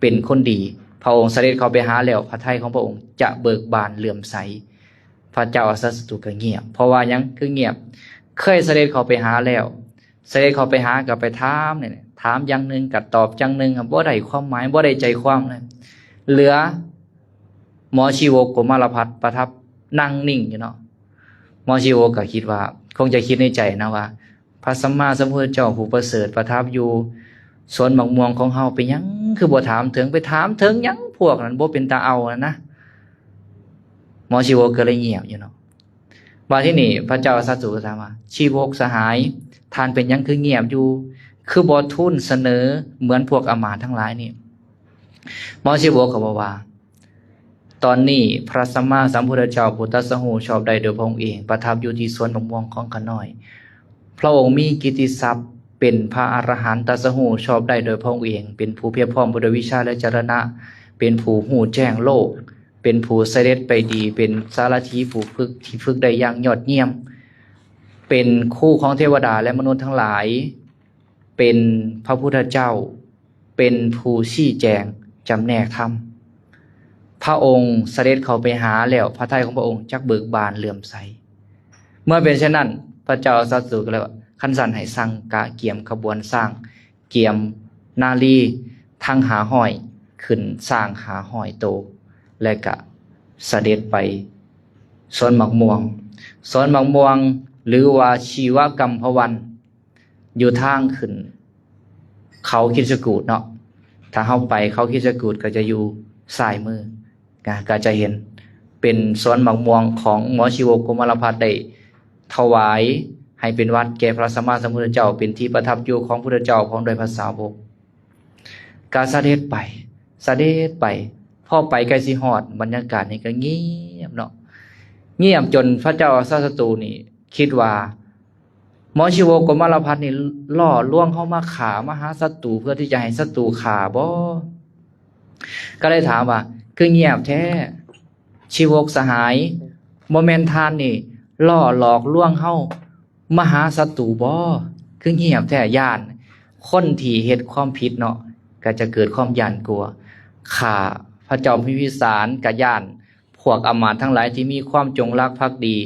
ເປັນຄົນດີ. ພະອົງສະເດັດເຂົ້າໄປຫາແລ້ວ ພະໄທຂອງພະອົງຈະເບີກບານເຫຼື້ອມໃສ. ພະເຈົ້າອາຊາດສັດຕູກໍງຽບ. ເພາະວ່າຫຍັງຄືງຽບ? ເຄີຍສະເດັດເຂົ້າໄປຫາແລ້ວ ສະເດັດເຂົ້າໄປຫາກໍໄປຖາມນີ້ແຫຼະ ຖາມຢ່າງໜຶ່ງກໍຕອບຢ່າງໜຶ່ງ ບໍ່ໄດ້ຄວາມໝາຍ ບໍ່ໄດ້ໃຈຄວາມເລີຍ. ເຫຼືອໝໍຊີວົກ ໂກມາລະພັດ ປະທັບນັ່ງນິ່ງຢູ່ເນາະ. ໝໍຊີວົກກໍຄິດວ່າ ຄົງຈະຄິດໃນໃຈນະວ່າ ພະສຳມາສຳພຸດທະເຈົ້າຜູ້ປະເສີດປະທັບຢູ່ສວນໝາກມ່ວງຂອງເຮົາ ເປັນຫຍັງຄືບໍ່ຖາມເຖິງ ໄປຖາມເຖິງຫຍັງພວກນັ້ນ ບໍ່ເປັນຕາເອົາຫັ້ນນະ. ໝໍຊີວົກກໍເລີຍງຽບຢູ່ເນາະ. ບາດທີນີ້ພະເຈົ້າອາຊາດສັດຕູກໍຖາມວ່າ ຊີວົກສະຫາຍ ທ່ານເປັນຫຍັງຄືງຽບຢູ່ ຄືບໍ່ທູນສະເໜີເໝືອນພວກອາມາດທັງຫຼາຍນີ້? ໝໍຊີວົກກໍບອກວ່າ ຕອນນີ້ພະສຳມາສຳພຸດທະເຈົ້າຜູ້ຕັດສະຮູ້ຊອບໄດ້ໂດຍພະອົງເອງ ປະທັບຢູ່ທີ່ສວນໝາກມ່ວງຂອງຂ້ານ້ອຍ. ພະອົງມີກິດຕິສັບເປັນພະອະລະຫັນຕັດສະຮູ້ຊອບໄດ້ໂດຍພະອົງເອງ ເປັນຜູ້ພຽບພ້ອມດ້ວຍວິຊາ ແລະ ຈະລະນະ ເປັນຜູ້ຮູ້ແຈ້ງໂລກ ເປັນຜູ້ສະເດັດໄປດີ ເປັນສາລະຖີຜູ້ຝຶກທີ່ຝຶກໄດ້ຢ່າງຍອດຢ້ຽມ ເປັນຄູຂອງເທວະດາ ແລະ ມະນຸດທັງຫຼາຍ ເປັນພະພຸດທະເຈົ້າ ເປັນຜູ້ຊີ້ແຈງຈຳແນກທຳ. ພະອົງສະເດັດເຂົ້າໄປຫາແລ້ວ ພະໄທຂອງພະອົງຈັກເບີກບານເຫຼື້ອມໃສ. ເມື່ອເປັນເຊັ່ນນັ້ນ ພະເຈົ້າອາຊາດສັດຕູກໍເລີຍວ່າ ຄັນຊັ້ນໃຫ້ສັ່ງກະກຽມຂະບວນຊ້າງ ກຽມນາລີທັງຫ້າຮ້ອຍ ຂຶ້ນຊ້າງຫ້າຮ້ອຍໂຕ ແລະກະສະເດັດໄປສວນໝາກມ່ວງ ສວນໝາກມ່ວງ ຫຼືວ່າຊີວະກຳພະວັນ ຢູ່ທາງຂຶ້ນເຂົາຄິດສະກູດເນາະ. ຖ້າເຮົາໄປເຂົາຄິດສະກູດກໍຈະຢູ່ຊ້າຍມື ກະ ກະຈະເຫັນເປ ປັນສວນໝາກມ່ວງຂອງໝໍຊີວົກໂກມາລະພັດ ໄດ້ຖວາຍໃຫ້ເປັນວັດແກ່ພະສຳມາສຳພຸດທະເຈົ້າ ເປັນທີ່ປະທັບຢູ່ຂອງພຸດທະເຈົ້າພ້ອມດ້ວຍພະສາວົກ. ກໍສະເດັດໄປ ສະເດັດໄປ ພໍໄປໃກ້ຊິຮອດ ບັນຍາກາດນີ້ກໍງຽບເນາະ ງຽບຈົນພະເຈົ້າອາຊາດສັດຕູນີ້ຄິດວ່າ ໝໍຊີວົກໂກມາລະພັດນີ້ຫຼໍ່ລວງເຮົາມາຂ້າ ມາຫາສັດຕູ ເພື່ອທີ່ຈະໃຫ້ສັດຕູຂ້າບໍ? ກໍເລີຍຖາມວ່າ ຄືງຽບແທ້ ຊີວົກສະຫາຍ? ບໍ່ແມ່ນທ່ານນີ້ຫຼໍ່ຫຼອກລວງເຮົາມາຫາສັດຕູບໍ? ຄືງຽບແທ້? ຢ້ານ ຄົນທີ່ເຮັດຄວາມຜິດເນາະ ກໍຈະເກີດຄວາມຢ້ານກົວ. ຂ້າພະເຈົ້າພິມພິສານກໍຢ້ານ ພວກອຳມາດທັງຫຼາຍທີ່ມີຄວາມຈົງລັກພັກດີ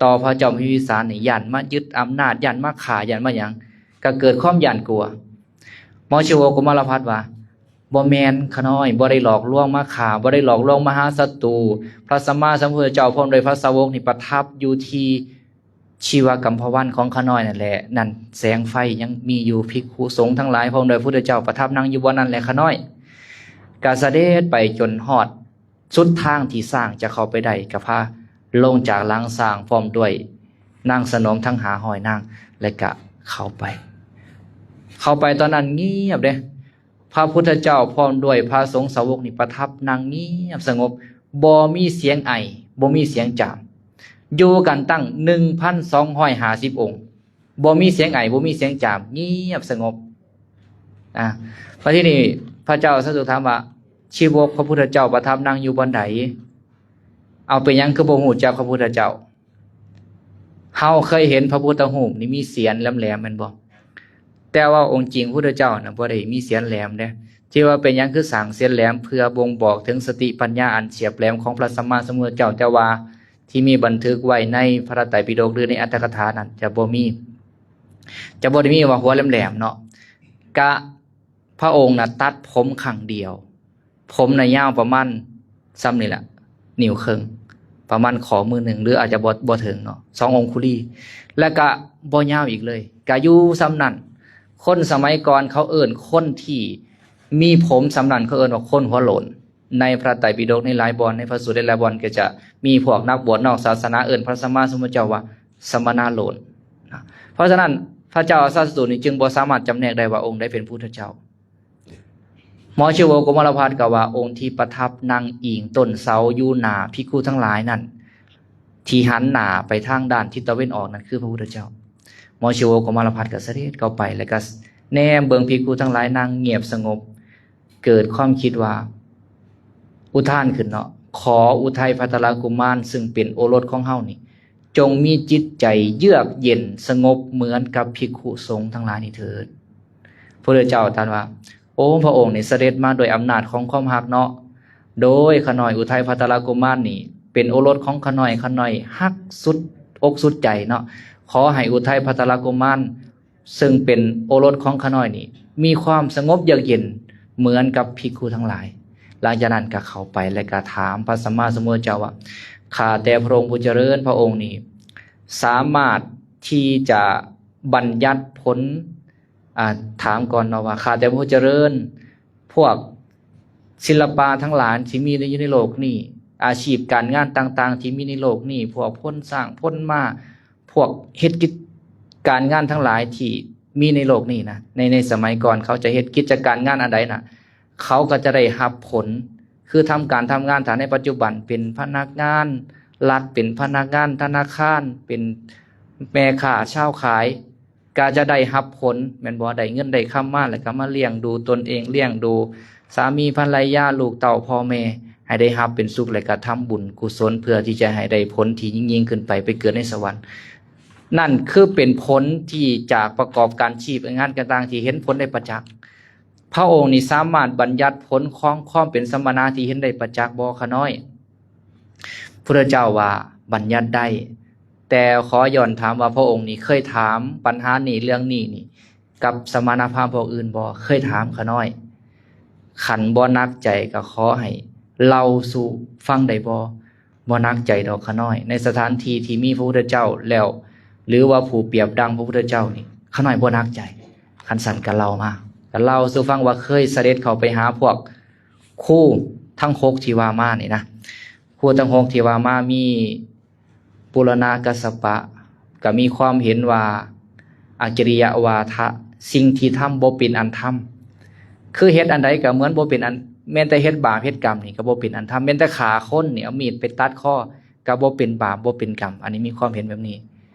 ຕໍ່ພະເຈົ້າພິມພິສານນີ້ ຢ້ານມາຍຶດອຳນາດ ຢ້ານມາຂ້າ ຢ້ານມາຫຍັງ ກໍເກີດຄວາມຢ້ານກົວ. ໝໍຊີວົກໂກມາລະພັດວ່າ ບໍ່ແມ່ນ ຂ້ານ້ອຍບໍ່ໄດ້ຫຼອກລວງມາຂ້າ ບໍ່ໄດ້ຫຼອກລວງມາຫາສັດຕູ. ພະສຳມາສຳພຸດທະເຈົ້າພ້ອມດ້ວຍພະສາວົກນີ້ປະທັບຢູ່ທີ່ຊີວະກຳພະວັນຂອງຂ້ານ້ອຍນັ້ນແຫຼະ. ນັ້ນແສງໄຟຍັງມີຢູ່ ພິກຂຸສົງທັງຫຼາຍພ້ອມດ້ວຍພຸດທະເຈົ້າປະທັບນັ່ງຢູ່ບ່ອນນັ້ນແຫຼະ ຂ້ານ້ອຍ. ກໍສະເດັດໄປຈົນຮອດ ສຸດທາງທີ່ຊ້າງຈະເຂົ້າໄປໄດ້ ກໍພາລົງຈາກຫຼັງຊ້າງພ້ອມດ້ວຍນາງສະໜົມທັງຫ້າຮ້ອຍນາງ ແລະກະເຂົ້າໄປ. ເຂົ້າໄປຕອນນັ້ນງຽບເດ້ ພະພຸດທະເຈົ້າພ້ອມດ້ວຍພະສົງສາວົກນີ້ປະທັບນັ່ງງຽບສະຫງົບ ບໍ່ມີສຽງໄອ ບໍ່ມີສຽງຈາມ ຢູ່ກັນຕັ້ງໜຶ່ງພັນສອງຮ້ອຍຫ້າສິບອົງ. ບໍ່ມີສຽງໄອ ບໍ່ມີສຽງຈາມ ງຽບສະຫງົບ. ອາ ບັດທີນີ້ພະເຈົ້າສາທຸຖາມວ່າ ຊີວົກພະພຸດທະເຈົ້າປະທັບນັ່ງຢູ່ບ່ອນໃດ? ເອົາ ເປັນຫຍັງຄືບໍ່ຮູ້ຈັກພະພຸດທະເຈົ້າ? ເຮົາເຄີຍເຫັນພະພຸດທະຮູບນີ້ມີສຽນແຫຼມໆ ແມ່ນບໍ່? ແຕ່ວ່າອົງຈິງພຸດທະເຈົ້ານະ ບໍ່ໄດ້ມີສຽນແຫຼມເດ້. ທີ່ວ່າເປັນຫຍັງຄືສ້າງສຽນແຫຼມ? ເພື່ອບົ່ງບອກເຖິງສະຕິປັນຍາອັນສຽບແຫຼມຂອງພະສຳມາສຳພຸດທະເຈົ້າ, ແຕ່ວ່າທີ່ມີບັນທຶກໄວ້ໃນພະໄຕປິດົກ ຫຼື ໃນອັດຖະກະຖານັ້ນຈະບໍ່ມີ, ຈະບໍ່ໄດ້ມີວ່າຫົວແຫຼມໆເນາະ. ກະພະອົງນະຕັດຜົມຄັ້ງດຽວ, ຜົມນະຍາວປະມານສ່ຳນີ້ລະ, ນິ້ວເຄິ່ງ, ປະມານຂໍ້ມືໜຶ່ງ ຫຼື ອາດຈະບໍ່ ບໍ່ເຖິງເນາະ, ສອງອົງຄຸລີ, ແລະກະບໍ່ຍາວອີກເລີຍ, ກະຢູ່ສ່ຳນັ້ນ. ຄົນສະໄໝກ່ອນເຂົາເອີ້ນຄົນທີ່ມີຜົມສ່ຳນັ້ນ ເຂົາເອີ້ນວ່າຄົນຫົວໂລ້ນ. ໃນພະໄຕປິດົກໃນຫຼາຍບ່ອນ, ໃນພະສູດໃນຫຼາຍບ່ອນ ກໍຈະມີພວກນັກບວດນອກສາສະໜາເອີ້ນພະສຳມາສຳພຸດທະເຈົ້າວ່າສະມະນະໂລ້ນນະ. ເພາະສະນັ້ນ ພະເຈົ້າອາຊາດສັດຕູນີ້ຈຶ່ງບໍ່ສາມາດຈຳແນກໄດ້ວ່າອົງໃດເປັນພຸດທະເຈົ້າ. ໝໍຊີໂວໂກມາລະພັດກໍວ່າ ອົງທີ່ປະທັບນັ່ງອີງຕົ້ນເສົາຢູ່ໜ້າພິກຂຸທັງຫຼາຍນັ້ນ ທີ່ຫັນໜ້າໄປທາງດ້ານທິດຕາເວັນອອກນັ້ນຄືພະພຸດທະເຈົ້າ. ໝໍຊີໂວໂກມາລະພັດກໍສະເດັດເຂົ້າໄປ ແລ້ວກໍແນມເບິ່ງພິກຂຸທັງຫຼາຍນັ່ງງຽບສະຫງົບ. ເກີດຄວາມຄິດວ່າ ອຸທານຂຶ້ນເນາະ, ຂໍອຸໄທພັດທະລະກຸມານ ຊຶ່ງເປັນໂອລົດຂອງເຮົານີ້ ຈົ່ງມີຈິດໃຈເຍືອກເຢັນສະຫງົບເໝືອນກັບພິກຂຸສົງທັງຫຼາຍນີ້ເຖີດ. ພະພຸດທະເຈົ້າຕລັດວ່າ ໂອ້ ພະອົງນີ້ສະເດັດມາດ້ວຍອຳນາດຂອງຄວາມຮັກເນາະ. ໂດຍຂ້ານ້ອຍອຸໄທພັດທະລະກຸມານນີ້ເປັນໂອລົດຂອງຂ້ານ້ອຍ, ຂ້ານ້ອຍຮັກສຸດອົກສຸດໃຈເນາະ. ຂໍໃຫ້ອຸໄທພັດທະລະກຸມານ ເຊິ່ງເປັນໂອລົດຂອງຂ້ານ້ອຍນີ້ ມີຄວາມສະຫງົບເຍືອກເຢັນເໝືອນກັບພິກຂຸທັງຫຼາຍ. ຫຼັງຈາກນັ້ນກໍເຂົ້າໄປ ແລະກໍຖາມພະສຳມາສຳພຸດທະເຈົ້າວ່າ ຂ້າແຕ່ພະອົງຜູ້ຈະເລີນ, ພະອົງນີ້ສາມາດທີ່ຈະບັນຍັດຜົນ, ອາ, ຖາມກ່ອນເນາະວ່າ ຂ້າແຕ່ພະອົງຜູ້ຈະເລີນ, ພວກສິລະປະທັງຫຼາຍທີ່ມີຢູ່ໃນໂລກນີ້, ອາຊີບການງານຕ່າງໆທີ່ມີໃນໂລກນີ້, ພວກພົນຊ້າງພົນມ້າ, ພວກເຮັດກິດການງານທັງຫຼາຍທີ່ມີໃນໂລກນີ້ນະ, ໃນ, ໃນສະໄໝກ່ອນເຂົາຈະເຮັດກິດຈະການງານອັນໃດນະ, ເຂົາກໍຈະໄດ້ຮັບຜົນ, ຄືທຳການທຳງານ, ຖ້າໃນປັດຈຸບັນເປັນພະນັກງານລັດ, ເປັນພະນັກງານທະນາຄານ, ເປັນແມ່ຄ້າຊາວຂາຍ, ກໍຈະໄດ້ຮັບຜົນ ແມ່ນບໍ່? ໄດ້ເງິນໄດ້ຄຳມາ ແລ້ວກໍມາລ້ຽງດູຕົນເອງ, ລ້ຽງດູສາມີພັນລະຍາ, ລູກເຕົ້າພໍ່ແມ່ ໃຫ້ໄດ້ຮັບເປັນສຸກ ແລ້ວກໍທຳບຸນກຸສົນ ເພື່ອທີ່ຈະໃຫ້ໄດ້ຜົນທີ່ຍິ່ງໆຂຶ້ນໄປ, ໄປເກີດໃນສະຫວັນ. ນັ້ນຄືເປັນຜົນທີ່ຈາກປະກອບການຊີບງານຕ່າງໆທີ່ເຫັນຜົນໄດ້ປະຈັກ. ພະອົງນີ້ສາມາດບັນຍັດຜົນຂອງຄວາມເປັນສະມະນະທີ່ເຫັນໄດ້ປະຈັກບໍ່ ຂ້ານ້ອຍ? ພຸດທະເຈົ້າວ່າ ບັນຍັດໄດ້, ແຕ່ຂໍຍ້ອນຖາມວ່າ ພະອົງນີ້ເຄີຍຖາມປັນຫານີ້ ເລື່ອງນີ້ນີ້ ກັບສະມະນະພາມພວກອື່ນບໍ່? ເຄີຍຖາມ ຂ້ານ້ອຍ. ຄັນບໍ່ໜັກໃຈກໍຂໍໃຫ້ເລົ່າສູ່ຟັງໄດ້ບໍ່? ບໍ່ໜັກໃຈດອກ ຂ້ານ້ອຍ. ໃນສະຖານທີ່ທີ່ມີພະພຸດທະເຈົ້າແລ້ວ ຫຼືວ່າຜູ້ປຽບດັ່ງພະພຸດທະເຈົ້ານີ້ ຂ້ານ້ອຍບໍ່ໜັກໃຈ. ຄັນຊັ້ນກໍເລົ່າມາ, ກໍເລົ່າສູ່ຟັງວ່າເຄີຍສະເດັດເຂົ້າໄປຫາພວກຄູທັງຫົກທີ່ວ່າມານີ້ນະ. ພ ຜູ້ທັງຫົກທີ່ວ່າມາມີ ປຸລະນະກັດສະປະ ກໍມີຄວາມເຫັນວ່າ ອະກິລິຍະວາທະ ສິ່ງທີ່ທຳບໍ່ເປັນອັນທຳ. ຄືເຮັດອັນໃດກໍເໝືອນບໍ່ເປັນອັນ ແມ່ນແຕ່ເຮັດບາບເຮັດກຳນີ້ກໍບໍ່ເປັນອັນທຳ, ແມ່ນແຕ່ຂ້າຄົນນີ້ ເອົາມີດໄປຕັດຄໍກໍບໍ່ເປັນບາບບໍ່ເປັນກຳ. ອັນນີ້ມີຄວາມເຫັນແບບນີ້.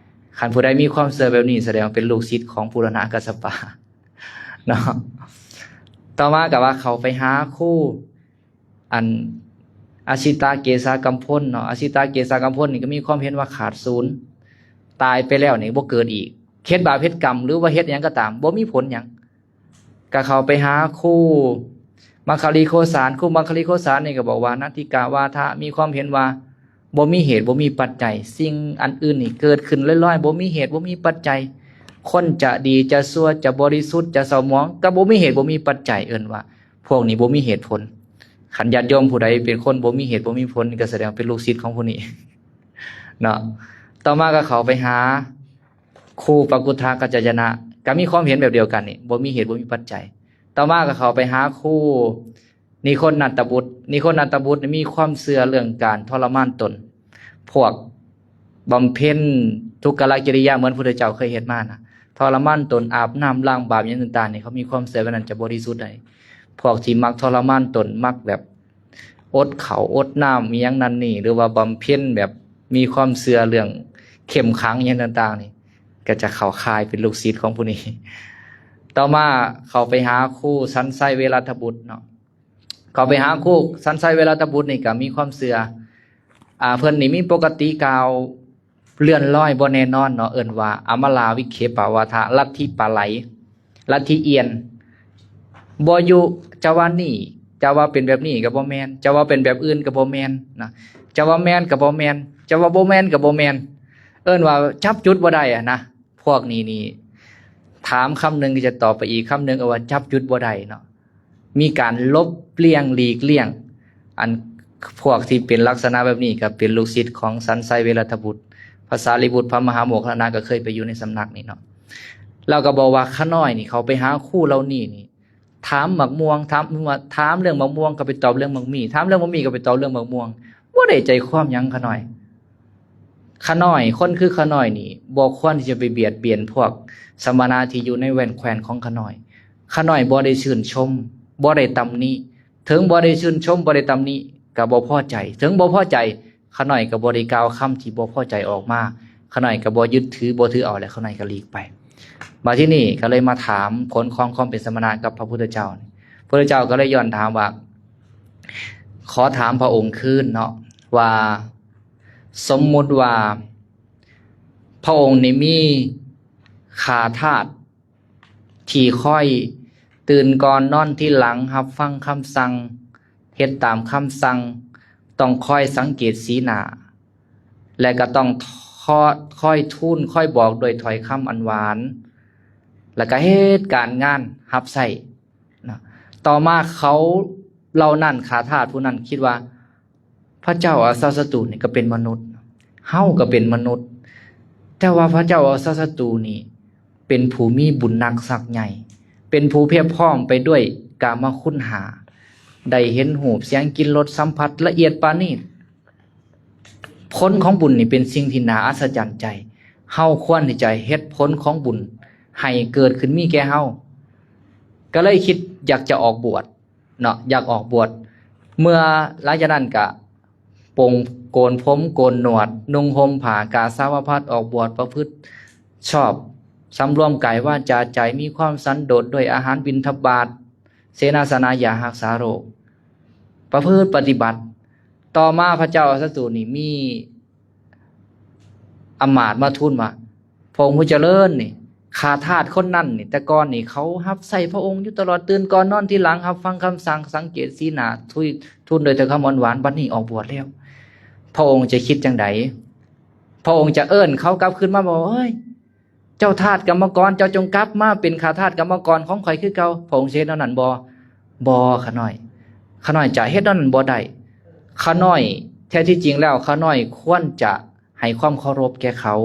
ຄັນຜູ້ໃດມີຄວາມເຊື່ອແບບນີ້ ສະແດງວ່າເປັນລູກສິດຂອງປຸລະນະກັດສະປະເນາະ. ຕໍ່ມາກໍວ່າເຂົ້າໄປຫາຄູ ອັນ ອະສິຕະເກສາກຳພົນເນາະ, ອະສິຕະເກສາກຳພົນນີ້ກໍມີຄວາມເຫັນວ່າຂາດສູນ, ຕາຍໄປແລ້ວນີ້ບໍ່ເກີດອີກ, ເຮັດບາບເຮັດກຳ ຫຼືວ່າເຮັດຫຍັງກໍຕາມ ບໍ່ມີຜົນຫຍັງ. ກໍເຂົ້າໄປຫາຄູມັກຄະລີໂຄສານ, ຄູມັກຄະລີໂຄສານນີ້ກໍບອກວ່າ ນັດຖິກາວາທະ, ມີຄວາມເຫັນວ່າບໍ່ມີເຫດບໍ່ມີປັດໄຈ, ສິ່ງອັນອື່ນນີ້ເກີດຂຶ້ນລອຍໆ ບໍ່ມີເຫດບໍ່ມີປັດໄຈ, ຄົນຈະດີຈະຊົ່ວ ຈະບໍລິສຸດຈະເສົ້າໝອງ ກໍບໍ່ມີເຫດບໍ່ມີປັດໄຈ, ເອີ້ນວ່າ ພວກນີ້ບໍ່ມີເຫດຜົນ. ຄັນຍາດໂຍມຜູ້ໃດເປັນຄົນບໍ່ມີເຫດບໍ່ມີຜົນ ກໍສະແດງວ່າເປັນລູກສິດຂອງຜູ້ນີ້ເນາະ. ຕໍ່ມາກໍເຂົ້າໄປຫາຄູປະກຸດທະກັດຈາຍະນະ, ກໍມີຄວາມເຫັນແບບດຽວກັນນີ້, ບໍ່ມີເຫດບໍ່ມີປັດໄຈ. ຕໍ່ມາກໍເຂົ້າໄປຫາຄູນິຄົນນັດຕະບຸດ, ນິຄົນນັດຕະບຸດນີ້ມີຄວາມເຊື່ອເລື່ອງການທໍລະມານຕົນ, ພວກ ບຳເພັນທຸກກະລະກິລິຍາເໝືອນພຸດທະເຈົ້າເຄີຍເຮັດມານະ, ທໍລະມານຕົນ ອາບນ້ຳລ້າງບາບຫຍັງຕ່າງໆນີ້ ເຂົາມີຄວາມເຊື່ອແບບນັ້ນຈະບໍລິສຸດໄດ໋. ພວກທີ່ມັກທໍລະມານຕົນ ມັກແບບອົດເຂົ້າອົດນ້ຳອີ່ຫຍັງນັ້ນນີ້ ຫຼືວ່າບຳເພັນແບບມີຄວາມເຊື່ອເລື່ອງເຂັ້ມຂັງອີ່ຫຍັງຕ່າງໆນີ້ ກໍຈະເຂົ້າຂ່າຍເປັນລູກສິດຂອງຜູ້ນີ້. ຕໍ່ມາເຂົ້າໄປຫາຄູສັນໄຊເວລັດທະບຸດເນາະ. ເຂົ້າໄປຫາຄູສັນໄຊເວລັດທະບຸດນີ້ກໍມີຄວາມເຊື່ອ ອ່າ ເພິ່ນນີ້ມີປົກກະຕິກ່າວເລື່ອນລອຍບໍ່ແນ່ນອນເນາະ, ເອີ້ນວ່າອຳມະລາວິເຂປະວາທະ, ລັດທິປາໄຫຼ, ລັດທິອ່ຽນ, ບໍ່ຢູ່ ຈະວ່ານີ້ ຈະວ່າເປັນແບບນີ້ກໍບໍ່ແມ່ນ, ຈະວ່າເປັນແບບອື່ນກໍບໍ່ແມ່ນນະ, ຈະວ່າແມ່ນກໍບໍ່ແມ່ນ, ຈະວ່າບໍ່ແມ່ນກໍບໍ່ແມ່ນ, ເອີ້ນວ່າຈັບຈຸດບໍ່ໄດ້ຫັ້ນນະ. ພວກນີ້ນີ້ ຖາມຄຳໜຶ່ງກໍຈະຕອບໄປອີກຄຳໜຶ່ງ, ເອີ້ນວ່າຈັບຈຸດບໍ່ໄດ້ເນາະ. ມີການຫຼົບລ່ຽງຫຼີກລ່ຽງ. ອັນພວກທີ່ເປັນລັກສະນະແບບນີ້ກໍເປັນລູກສິດຂອງສັນໄຊເວລັດທະບຸດ, ພະສາລີບຸດ, ພະມະຫາໂມກຄັນລານະ ກໍເຄີຍໄປຢູ່ໃນສຳນັກນີ້ເນາະ. ລາວກໍບອກວ່າຂະນ້ອຍນີ້ເຂົ້າໄປຫາຄູເຫຼົ່ານີ້ນີ້ ຖາມໝາກມ່ວງ, ຖາມວ່າ ຖາມເລື່ອງໝາກມ່ວງກໍໄປຕອບເລື່ອງໝາກໝີ່, ຖາມເລື່ອງໝາກໝີ່ກໍໄປຕອບເລື່ອງໝາກມ່ວງ, ບໍ່ໄດ້ໃຈຄວາມຫຍັງຂະນ້ອຍ. ຂະນ້ອຍ ຄົນຄືຂະນ້ອຍນີ້ ບໍ່ຄວນທີ່ຈະໄປບຽດບຽນພວກສະມະນະທີ່ຢູ່ໃນແວ່ນແຄວ້ນຂອງຂະນ້ອຍ. ຂະນ້ອຍບໍ່ໄດ້ຊື່ນຊົມ ບໍ່ໄດ້ຕຳໜິ, ເຖິງບໍ່ໄດ້ຊື່ນຊົມ ບໍ່ໄດ້ຕຳໜິ ກໍບໍ່ພໍໃຈ, ເຖິງບໍ່ພໍໃຈ ຂະນ້ອຍກໍບໍ່ໄດ້ກ່າວຄຳທີ່ບໍ່ພໍໃຈອອກມາ, ຂະນ້ອຍກໍບໍ່ຍຶດຖື ບໍ່ຖືເອົາ ແລະ ຂະນ້ອຍກໍຫຼີກໄປ. ບາດທີນີ້ກໍເລີຍມາຖາມຜົນຂອງຄວາມເປັນສະມະນະກັບພະພຸດທະເຈົ້າ. ພະພຸດທະເຈົ້າກໍເລີຍຍ້ອນຖາມວ່າ ຂໍຖາມພະອົງຄືນເນາະ ວ່າ ສົມມຸດວ່າພະອົງນີ້ມີຂ້າທາດທີ່ຄອຍຕື່ນກ່ອນນອນທີຫຼັງ ຮັບຟັງຄຳສັ່ງ ເຮັດຕາມຄຳສັ່ງ, ຕ້ອງຄອຍສັງເກດສີໜ້າ ແລະ ກໍຕ້ອງ ຄອຍທູນ ຄອຍບອກດ້ວຍຖ້ອຍຄຳອັນຫວານ ແລ້ວກໍເຮັດການງານຮັບໃຊ້ນະ. ຕໍ່ມາເຂົາເຫຼົ່ານັ້ນ ຂ້າທາດຜູ້ນັ້ນຄິດວ່າ ພະເຈົ້າອາຊາດສັດຕູນີ້ກໍເປັນມະນຸດ, ເຮົາກໍເປັນມະນຸດ, ແຕ່ວ່າພະເຈົ້າອາຊາດສັດຕູນີ້ ເປັນຜູ້ມີບຸນໜັກສັກໃຫຍ່, ເປັນຜູ້ພຽບພ້ອມໄປດ້ວຍກາມະຄຸນຫ້າ, ໄດ້ເຫັນຮູບ, ສຽງ, ກິ່ນ, ລົດ, ສຳຜັດລະອຽດປານີດ. ຜົນຂອງບຸນນີ້ເປັນສິ່ງທີ່ໜ້າອັດສະຈັນໃຈ. ເຮົາຄວນທີ່ຈະເຮັດຜົນຂອງບຸນໃຫ້ເກີດຂຶ້ນມີແກ່ເຮົາ. ກໍເລີຍຄິດຢາກຈະອອກບວດເນາະ, ຢາກອອກບວດ. ເມື່ອຫຼັງຈາກນັ້ນກະ ປົງ ໂກນຜົມໂກນໜວດ, ນຸ່ງຫົ່ມຜ້າກາສາວະພັດ, ອອກບວດປະພຶດຊອບ, ສຳລວມກາຍວາຈາໃຈ, ມີຄວາມສັນໂດດດ້ວຍອາຫານບິນທະບາດ, ເສນາສະນາ, ຢາຮັກສາໂລກ, ປະພຶດປະຕິບັດ. ຕໍ່ມາພະເຈົ້າອາຊາດສັດຕູນີ້ມີອຳມາດມາທູນວ່າ ພະອົງຜູ້ຈະເລີນນີ້ ຂ້າທາດຄົນນັ້ນນີ້ ແຕ່ກ່ອນນີ້ເຂົາຮັບໃຊ້ພະອົງຢູ່ຕະຫຼອດ, ຕື່ນກ່ອນນອນທີຫຼັງ, ຮັບຟັງຄຳສັ່ງ, ສັງເກດສີໜ້າ, ທູນດ້ວຍຖ້ອຍຄຳອ່ອນຫວານ, ບັດນີ້ອອກບວດແລ້ວ. ພະອົງຈະຄິດຈັ່ງໃດ? ພະອົງຈະເອີ້ນເຂົາກັບຄືນມາບໍ່? ເອີຍ ເຈົ້າທາດກຳມະກອນ, ເຈົ້າຈົ່ງກັບມາເປັນຂ້າທາດກຳມະກອນຂອງຂ້ອຍຄືເກົ່າ. ພະອົງຊິເຮັດແນວນັ້ນບໍ່? ບໍ່, ຂ້ານ້ອຍ. ຂ້ານ້ອຍຈະເຮັດແນວນັ້ນບໍ່ໄດ້. ຂ້ານ້ອຍ ແທ້ທີ່ຈິງແລ້ວ ຂ້ານ້ອຍຄວນຈະ ໃຫ້ຄວາມເຄົາລົບແກ່ເຂົາ,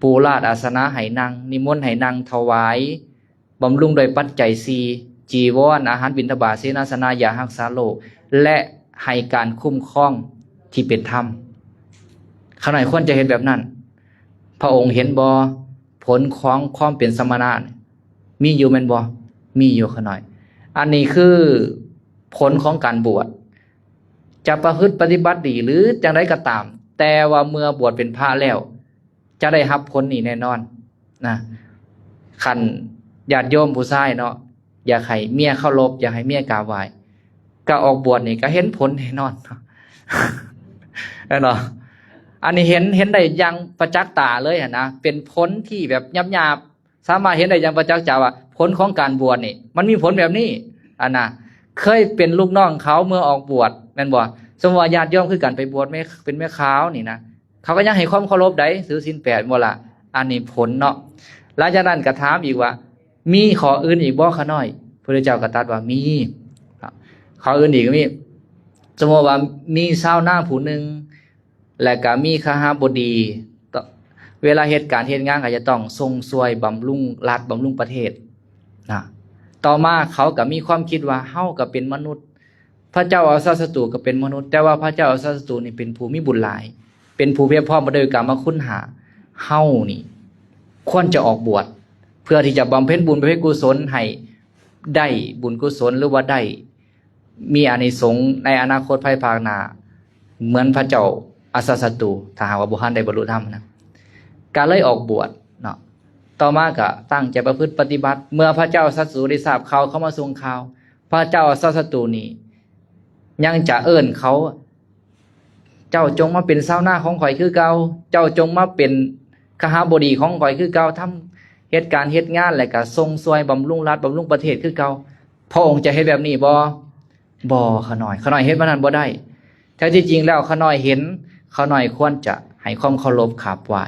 ປູລາດອາສະນະໃຫ້ນັ່ງ, ນິມົນໃຫ້ນັ່ງ, ຖວາຍບຳລຸງດ້ວຍປັດໄຈສີ່, ຈີວອນ, ອາຫານບິນທະບາດ, ເສນາສະນະ, ຢາຮັກສາໂລກ ແລະ ໃຫ້ການຄຸ້ມຄອງ ທີ່ເປັນທຳ. ຂ້ານ້ອຍຄວນຈະເຮັດແບບນັ້ນ. ພະອົງເຫັນບໍ່ ຜົນຂອງຄວາມເປັນສະມະນະ ມີຢູ່ແມ່ນບໍ່? ມີຢູ່ຂ້ານ້ອຍ. ອັນນີ້ຄືຜົນຂອງການບວດ ຈະປະພຶດປະຕິບັດດີ ຫຼື ຈັ່ງໃດກໍຕາມ, ແຕ່ວ່າເມື່ອບວດເປັນພະແລ້ວ ຈະໄດ້ຮັບຜົນນີ້ແນ່ນອນນະ. ຄັນຍາດໂຍມຜູ້ຊາຍເນາະ ຢາກໃຫ້ເມຍເຄົາລົບ ຢາກໃຫ້ເມຍກາບໄຫວ້ ກໍອອກບວດນີ້ກໍເຫັນຜົນແນ່ນອນ ແມ່ນບໍ່? ອັນນີ້ເຫັນ ເຫັນໄດ້ຢ່າງປະຈັກຕາເລີຍຫັ້ນນະ ເປັນຜົນທີ່ແບບຫຍາບໆ ສາມາດເຫັນໄດ້ຢ່າງປະຈັກໃຈວ່າ ຜົນຂອງການບວດນີ້ ມັນມີຜົນແບບນີ້. ອັນນະ ເຄີຍເປັນລູກນ້ອງເຂົາເມື່ອອອກບວດ ແມ່ນບໍ່? ສົມມຸດວ່າຍາດໂຍມຄືກັນໄປບວດແມ່ ເປັນແມ່ຂາວນີ້ນະ ເຂົາກໍຍັງໃຫ້ຄວາມເຄົາລົບໃດ ຖືສິນແປດບໍ່ລະ? ອັນນີ້ຜົນເນາະ. ຫຼັງຈາກນັ້ນກໍຖາມອີກວ່າ ມີຂໍ້ອື່ນອີກບໍ່ຂ້ານ້ອຍ? ພະພຸດທະເຈົ້າກໍຕັດວ່າມີ. ຂໍ້ອື່ນອີກກໍມີ ສົມມຸດວ່າມີຊາວນາຜູ້ໜຶ່ງ ແລະກະມີຄະຫະບໍດີ ເວລາເຮັດການເຮັດງານກໍຈະຕ້ອງສົ່ງຊ່ວຍບຳລຸງລັດ ບຳລຸງປະເທດນະ. ຕໍ່ມາເຂົາກໍມີຄວາມຄິດວ່າ ເຮົາກໍເປັນມະນຸດ ພະເຈົ້າອາຊາດສັດຕູກໍເປັນມະນຸດ, ແຕ່ວ່າພະເຈົ້າອາຊາດສັດຕູນີ້ເປັນຜູ້ມີບຸນຫຼາຍ, ເປັນຜູ້ພຽບພ້ອມໄປດ້ວຍກາມະຄຸນຫ້າ. ເຮົານີ້ຄວນຈະອອກບວດ ເພື່ອທີ່ຈະບຳເພັນບຸນບຳເພັນກຸສົນໃຫ້ໄດ້ບຸນກຸສົນ ຫຼືວ່າໄດ້ ມີອານິສົງໃນອະນາຄົດພາຍພາກໜ້າ ເໝືອນພະເຈົ້າອາຊາດສັດຕູ ຖ້າຫາກວ່າບໍ່ທັນໄດ້ບັນລຸທຳນະ ກໍເລີຍອອກບວດເນາະ. ຕໍ່ມາກໍຕັ້ງໃຈປະພຶດປະຕິບັດ. ເມື່ອພະເຈົ້າສັດຕູໄດ້ຊາບຂ່າວ ເຂົາມາສົ່ງຂ່າວ, ພະເຈົ້າອາຊາດສັດຕູນີ້ຍັງຈະເອີ້ນເຂົາ ເຈົ້າຈົ່ງມາເປັນຊາວນາຂອງຂ້ອຍຄືເກົ່າ, ເຈົ້າຈົ່ງມາເປັນຄະຫະບໍດີຂອງຂ້ອຍຄືເກົ່າ, ທຳເຮັດການເຮັດງານ ແລະກະສົ່ງຊ່ວຍບຳລຸງລັດ ບຳລຸງປະເທດຄືເກົ່າ. ພະອົງຈະເຮັດແບບນີ້ບໍ່? ບໍ່ ຂ້ານ້ອຍ. ຂ້ານ້ອຍເຮັດແບບນັ້ນບໍ່ໄດ້. ແທ້ທີ່ຈິງແລ້ວ ຂ້ານ້ອຍເຫັນ ຂ້ານ້ອຍຄວນຈະໃຫ້ຄວາມເຄົາລົບຂາບໄຫວ້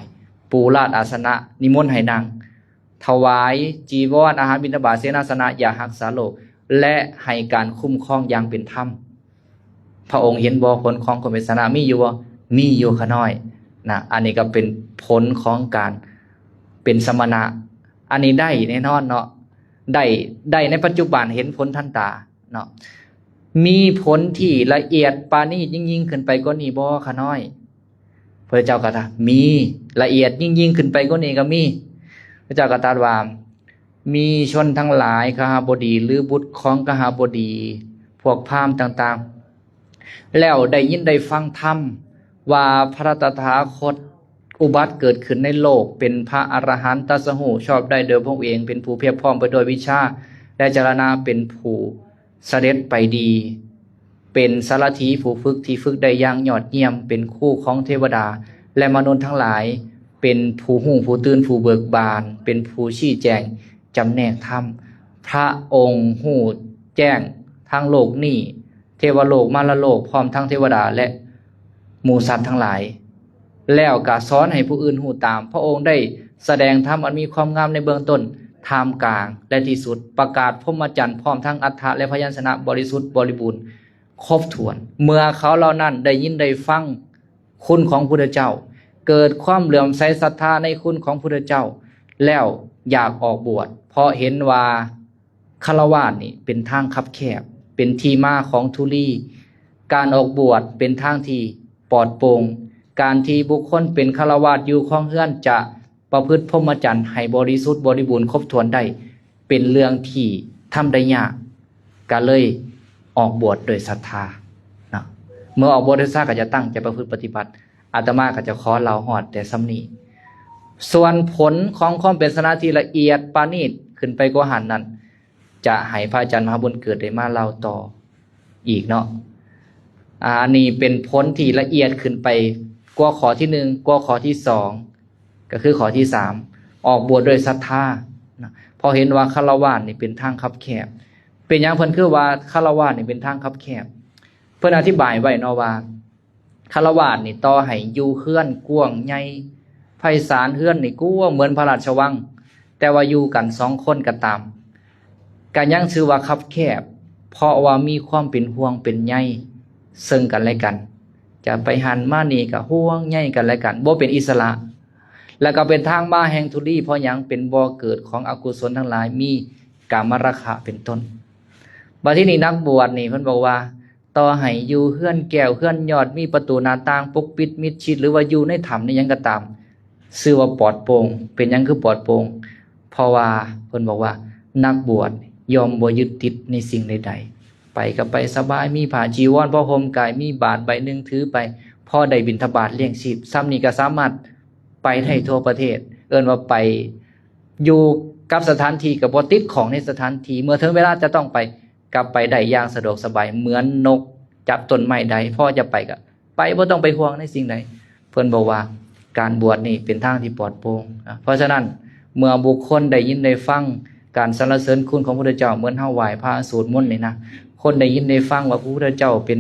ປູລາດອາສະນະ ນິມົນໃຫ້ນັ່ງ ຖວາຍຈີວອນ ອາຫານບິນທະບາດ ເສນາສະນະ ຢາຮັກສາໂລກ ແລະໃຫ້ການຄຸ້ມຄອງຢ່າງເປັນທຳ. ພະອົງເຫັນບໍ່ ຜົນຂອງຄວາມເປັນສະມະນະມີຢູ່ບໍ່? ມີຢູ່ ຂ້ານ້ອຍນະ. ອັນນີ້ກໍເປັນຜົນຂອງການເປັນສະມະນະ. ອັນນີ້ໄດ້ແນ່ນອນເນາະ ໄດ້ ໄດ້ໃນປັດຈຸບັນ ເຫັນຜົນທັນຕາເນາະ. ມີຜົນທີ່ລະອຽດປານີດຍິ່ງໆຂຶ້ນໄປກວ່ານີ້ບໍ່ ຂ້ານ້ອຍ? ພະເຈົ້າກໍຕະ ມີ ລະອຽດຍິ່ງໆຂຶ້ນໄປກວ່ານີ້ກໍມີ. ພະເຈົ້າກໍຕັດວ່າ ມີຊົນທັງຫຼາຍ ຄະຫະບໍດີ ຫຼື ບຸດຂອງຄະຫະບໍດີ ພວກພາມຕ່າງໆ ແລ້ວໄດ້ຍິນໄດ້ຟັງທຳວ່າ ພະຕະຖາຄົດອຸບັດເກີດຂຶ້ນໃນໂລກ ເປັນພະອະລະຫັນ ຕັດສະຮູ້ຊອບໄດ້ໂດຍພະອົງເອງ ເປັນຜູ້ພຽບພ້ອມໄປດ້ວຍວິຊາ ແລະ ຈາລະນະ ເປັນຜູ້ ສະເດັດໄປດີ ເປັນສາລະຖີຜູ້ຝຶກທີ່ຝຶກໄດ້ຢ່າງຍອດຢ້ຽມ, ເປັນຄູຂອງເທວະດາ ແລະ ມະນຸດທັງຫຼາຍ, ເປັນຜູ້ຮູ້ຜູ້ຕື່ນ, ຜູ້ເບີກບານ, ເປັນຜູ້ຊີ້ແຈງຈຳແນກທຳ. ພະອົງຮູ້ແຈ້ງທັງໂລກນີ້, ເທວະໂລກ, ມາລະໂລກ, ພ້ອມທັງເທວະດາ ແລະ ໝູ່ສັດທັງຫຼາຍ. ແລ້ວກະສອນໃຫ້ຜູ້ອື່ນຮູ້ຕາມ. ພະອົງໄດ້ສະແດງທຳອັນມີຄວາມງາມໃນເບື້ອງຕົ້ນ, ທ່າມກາງ ແລະ ທີ່ສຸດ, ປະກາດພົມມະຈັນ ພ້ອມທັງອັດຖະ ແລະ ພະຍັນຊະນະບໍລິສຸດບໍລິບູນຄົບຖ້ວນ. ເມື່ອເຂົາເຫຼົ່ານັ້ນໄດ້ຍິນໄດ້ຟັງຄຸນຂອງພຸດທະເຈົ້າ, ເກີດຄວາມເຫຼື້ອມໃສສັດທາໃນຄຸນຂອງພຸດທະເຈົ້າ ແລ້ວຢາກອອກບວດ, ເພາະເຫັນວ່າ ຄາລະວາດນີ້ເປັນທາງຄັບແຄບ, ເປັນທີ່ມາຂອງທຸລີ. ການອອກບວດເປັນທາງທີ່ປອດໂປ່ງ. ການທີ່ບຸກຄົນເປັນຄາລະວາດຢູ່ຄອງເຮືອນ ຈະປະພຶດພົມມະຈັນໃຫ້ບໍລິສຸດບໍລິບູນຄົບຖ້ວນໄດ້ ເປັນເລື່ອງທີ່ທຳໄດ້ຍາກ, ກະເລີຍອອກບວດໂດຍສັດທາເນາະ. ເມື່ອອອກບວດໂດຍສັດທາ ກະຈະຕັ້ງໃຈປະພຶດປະຕິບັດ. ອາດຕະມາກໍຈະຂໍເລົ່າຮອດແຕ່ສ່ຳນີ້. ສ່ວນຜົນຂອງຄວາມເປັນສະມະນະທີ່ລະອຽດປານີດຂຶ້ນໄປກວ່າຫັ້ນນັ້ນ ຈະໃຫ້ພະອາຈານມະຫາບຸນເກີດໄດ້ມາເລົ່າຕໍ່ອີກເນາະ. ອາ ອັນນີ້ເປັນຜົນທີ່ລະອຽດຂຶ້ນໄປກວ່າຂໍ້ທີໜຶ່ງ ກວ່າຂໍ້ທີສອງ ກໍຄືຂໍ້ທີສາມ ອອກບວດດ້ວຍສັດທານະ ເພາະເຫັນວ່າຄາລະວາດນີ້ເປັນທາງຄັບແຄບ. ເປັນຫຍັງເພິ່ນຄືວ່າຄາລະວາດນີ້ເປັນທາງຄັບແຄບ? ເພິ່ນອະທິບາຍໄວ້ເນາະວ່າ ຄາລະວາດນີ້ ຕໍ່ໃຫ້ຢູ່ເຮືອນກວ້າງໃຫຍ່ໄພສານ, ເຮືອນນີ້ກວ້າງເໝືອນພະລາຊະວັງ, ແຕ່ວ່າຢູ່ກັນສອງຄົນກໍຕາມ, ກໍຍັງຊື່ວ່າຄັບແຄບ, ເພາະວ່າມີຄວາມເປັນຫ່ວງເປັນໃຍເຊິ່ງກັນແລະກັນ, ຈະໄປຫັ້ນມານີ້ກໍຫ່ວງໃຍກັນແລະກັນ, ບໍ່ເປັນອິດສະຫຼະ, ແລ້ວກໍເປັນທາງມາແຫ່ງທຸລີ. ເພາະຫຍັງ? ເປັນບໍ່ເກີດຂອງອະກຸສົນທັງຫຼາຍ, ມີກາມະລາຄະເປັນຕົ້ນ. ບັດທີນີ້ນັກບວດນີ້ ເພິ່ນບອກວ່າ ຕໍ່ໃຫ້ຢູ່ເຮືອນແກ້ວເຮືອນຍອດ ມີປະຕູໜ້າຕ່າງປົກປິດມິດຊິດ ຫຼືວ່າຢູ່ໃນຖ້ຳໃນຫຍັງກໍຕາມ ຊື່ວ່າປອດໂປ່ງ. ເປັນຫຍັງຄືປອດໂປ່ງ? ເພາະວ່າເພິ່ນບອກວ່າ ນັກບວດຍ່ອມບໍ່ຍຶດຕິດໃນສິ່ງໃດໆ ໄປກໍໄປສະບາຍ ມີຜ້າຈີວອນພໍຫົ່ມກາຍ ມີບາດໃບໜຶ່ງຖືໄປ ພໍໄດ້ບິນທະບາດລ້ຽງຊີບ ສ່ຳນີ້ກໍສາມາດໄປໄດ້ທົ່ວປະເທດ. ເອີ້ນວ່າໄປຢູ່ກັບສະຖານທີ່ ກໍບໍ່ຕິດຂ້ອງໃນສະຖານທີ່ ເມື່ອເຖິງເວລາຈະຕ້ອງໄປ ກັບໄປໄດ້ຢ່າງສະດວກສະບາຍ ເໝືອນນົກຈັບຕົ້ນໄມ້ໄດ້ ພໍຈະໄປກໍໄປ ບໍ່ຕ້ອງໄປຫ່ວງໃນສິ່ງໃດ. ເພິ່ນບອກວ່າການບວດນີ້ເປັນທາງທີ່ປອດໂປ່ງ. ເພາະສະນັ້ນ ເມື່ອບຸກຄົນໄດ້ຍິນໄດ້ຟັງການສັນລະເສີນຄຸນຂອງພະພຸດທະເຈົ້າ ເໝືອນເຮົາໄຫວ້ພະສວດມົນນີ້ນະ, ຄົນໄດ້ຍິນໄດ້ຟັງວ່າພະພຸດທະເຈົ້າເປັນ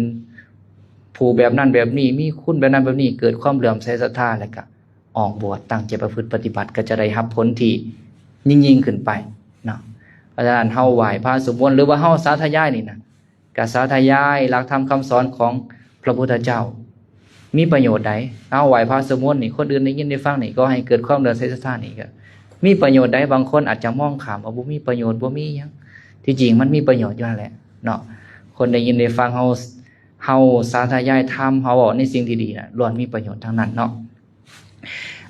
ຜູ້ແບບນັ້ນແບບນີ້ ມີຄຸນແບບນັ້ນແບບນີ້ ເກີດຄວາມເຫຼື້ອມໃສສັດທາ ແລ້ວກໍ ອອກບວດ ຕັ້ງໃຈປະພຶດປະຕິບັດ ກໍຈະໄດ້ຮັບຜົນທີ່ຍິ່ງໆຂຶ້ນໄປເນາະ. ເພາະສະນັ້ນ ເຮົາໄຫວ້ພະສວດມົນ ຫຼືວ່າເຮົາສາທະຍາຍນີ້ນະ ກໍສາທະຍາຍຫຼັກທຳຄຳສອນຂອງພະພຸດທະເຈົ້າ ມີປະໂຫຍດໃດ? ເຮົາໄຫວ້ພະສວດມົນນີ້ ຄົນອື່ນໄດ້ຍິນໄດ້ຟັງນີ້ ກໍໃຫ້ເກີດຄວາມເຫຼື້ອມໃສສັດທານີ້ ກໍມີປະໂຫຍດໃດ? ບາງຄົນອາດຈະມອງຂ້າມວ່າບໍ່ມີປະໂຫຍດ ບໍ່ມີຫຍັງ, ທີ່ຈິງມັນມີປະໂຫຍດຢູ່ຫັ້ນແຫຼະເນາະ. ຄົນໄດ້ຍິນໄດ້ຟັງເຮົາ ເຮົາສາທະຍາຍທຳ ເຮົາເວົ້າໃນສິ່ງທີ່ດີນະ ລ້ວນມີປະໂຫຍດທັງນັ້ນເນາະ.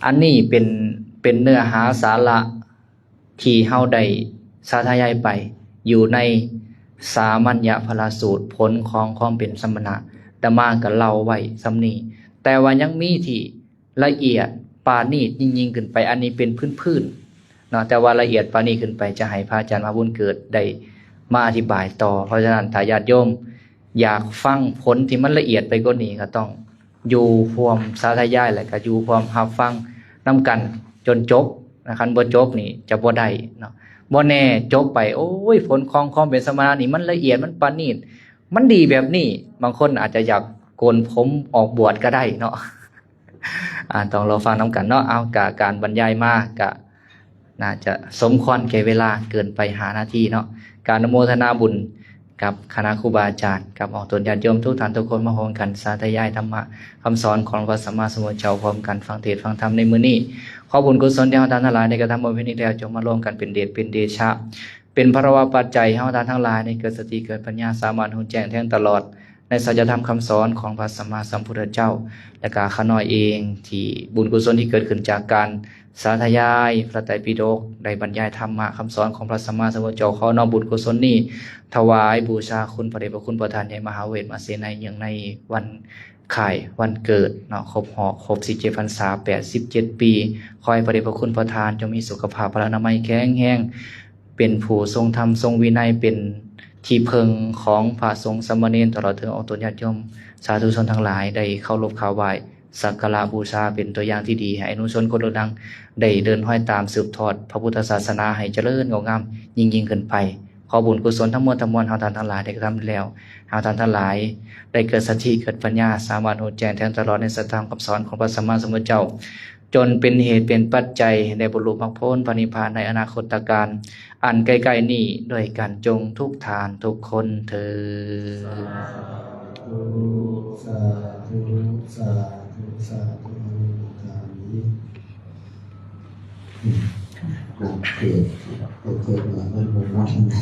ອັນນີ້ເປັນ ເປັນເນື້ອຫາສາລະທີ່ເຮົາໄດ້ສາທະຍາຍໄປ ຢູ່ໃນສາມັນຍະພະລະສູດ ຜົນຂອງຄວາມເປັນສະມະນະ. ອາດຕະມາກໍເລົ່າໄວ້ສ່ຳນີ້ ແຕ່ວ່າຍັງມີທີ່ລະອຽດປານີດຍິ່ງໆຂຶ້ນໄປ. ອັນນີ້ເປັນພື້ນໆເນາະ ແຕ່ວ່າລະອຽດປານີດຂຶ້ນໄປ ຈະໃຫ້ພະອາຈານມະຫາບຸນເກີດໄດ້ມາອະທິບາຍຕໍ່. ເພາະສະນັ້ນ ຖ້າຍາດໂຍມຢາກຟັງຜົນທີ່ມັນລະອຽດໄປກວ່ານີ້ ກໍຕ້ອງ ຢູ່ຮ່ວມສາທະຍາຍ ແລະ ກໍຢູ່ຮ່ວມຮັບຟັງນຳກັນຈົນຈົບນະ. ຄັນບໍ່ຈົບນີ້ຈະບໍ່ໄດ້ເນາະ. ບໍ່ແນ່ຈົບໄປ ໂອ້ຍ ຜົນຂອງຄວາມເປັນສະມະນະນີ້ ມັນລະອຽດ ມັນປານີດ ມັນດີແບບນີ້ ບາງຄົນອາດຈະຢາກໂກນຜົມອອກບວດກໍໄດ້ເນາະ. ອາ ຕ້ອງລໍຟັງນຳກັນເນາະ. ເອົາ ກະການບັນຍາຍມາກະ ໜ້າຈະສົມຄວນແກ່ເວລາເກີນໄປຫ້ານາທີເນາະ. ການອະນຸໂມທະນາບຸນກັບຄະນະຄູບາອາຈານ ກັບອອກຕົນຍາດໂຍມທຸກທ່ານທຸກຄົນ ມາຮ່ວມກັນສາທະຍາຍທຳມະຄຳສອນຂອງພະສຳມາສຳພຸດທະເຈົ້າ ພ້ອມກັນຟັງເທດຟັງທຳໃນມື້ນີ້. ຂໍບຸນກຸສົນທີ່ເຮົາທ່ານທັງຫຼາຍໄດ້ກະທຳບຳເພັນນີ້ແລ້ວ ຈົ່ງມາລວມກັນເປັນເດດເປັນເດຊະ ເປັນພະລະວະປັດໄຈ ໃຫ້ເຮົາທ່ານທັງຫຼາຍໄດ້ເກີດສະຕິເກີດປັນຍາ ສາມາດຮູ້ແຈ້ງແທງຕະຫຼອດ ໃນສັດຈະທຳຄຳສອນຂອງພະສຳມາສຳພຸດທະເຈົ້າ ແລະກະຂ້ານ້ອຍເອງ ທີ່ບຸນກຸສົນທີ່ເກີດຂຶ້ນຈາກການສາທະຍາຍພະໄຕປິດົກ ໄດ້ບັນຍາຍທຳມະຄຳສອນຂອງພະສຳມາສຳພຸດທະເຈົ້າ. ຂໍນ້ອມບຸນກຸສົນນີ້ ຖວາຍບູຊາຄຸນພະເດດພະຄຸນພະທ່ານໃຫຍ່ມະຫາເວດມະເສໄນ ເນື່ອງໃນວັນຄ້າຍວັນເກີດເນາະ ຄົບຮອບຄົບສິບເຈັດພັນສາ ແປດສິບເຈັດປີ. ຂໍໃຫ້ພະເດດພະຄຸນພະທ່ານຈົ່ງມີສຸຂະພາບພະລານາໄມແຂງແຮງ ເປັນຜູ້ຊົງທຳຊົງວິໄນ ເປັນທີ່ເພິ່ງຂອງພະສົງສາມະເນນ ຕະຫຼອດເຖິງອອກຕົນຍາດໂຍມສາທຸຊົນທັງຫຼາຍ ໄດ້ເຄົາລົບຂາບໄຫວ້ສັກກາລະບູຊາ ເປັນຕົວຢ່າງທີ່ດີ ໃຫ້ອະນຸຊົນຄົນລຸນຫຼັງໄດ້ເດີນຮອຍຕາມ ສືບທອດພະພຸດທະສາສະໜາໃຫ້ຈະເລີນງອກງາມຍິ່ງໆຂຶ້ນໄປ. ຂໍບຸນກຸສົນທັງໝົດທັງມວນ ເຮົາທ່ານທັງຫຼາຍໄດ້ກະທຳແລ້ວ ເຮົາທ່ານທັງຫຼາຍໄດ້ເກີດສະຕິເກີດປັນຍາ ສາມາດຮູ້ແຈ້ງແທງຕະຫຼອດໃນສັດທຳຄຳສອນຂອງພະສຳມາສຳພຸດທະເຈົ້າ ຈົນເປັນເຫດເປັນປັດໄຈໃຫ້ໄດ້ບັນລຸມັກຜົນພະນິບພານໃນອະນາຄົດຕະການອັນໃກ້ໆນີ້ດ້ວຍກັນ ຈົ່ງທຸກທ່ານທຸກຄົນເທີ້ນ. ສາທຸ ສາທຸ ສາທຸ ສາທຸ ອະນຸໂມທາມິ ນັບເກີດ ເກີດມາມັນບໍ່ເໝາະ ຄັນໄດ້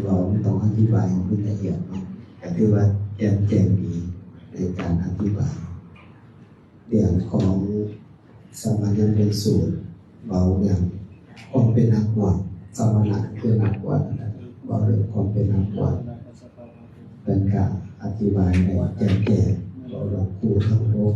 ເວົ້າມັນຕ້ອງອະທິບາຍໃຫ້ມັນລະອຽດເນາະ ກໍຖືວ່າແຈ່ມແຈ້ງດີໃນການອະທິບາຍ ເລື່ອງຂອງສາມັນຍະເປັນສູດ ເວົ້າເລື່ອງຄວາມເປັນນັກບວດ ສະມະນະຄືນັກບວດ ເວົ້າເລື່ອງຄວາມເປັນນັກບວດ ເພິ່ນກະອະທິບາຍໄດ້ແຈ່ມແຈ້ງ ເວົ້າເລື່ອງຄູ່ທັງໂລກ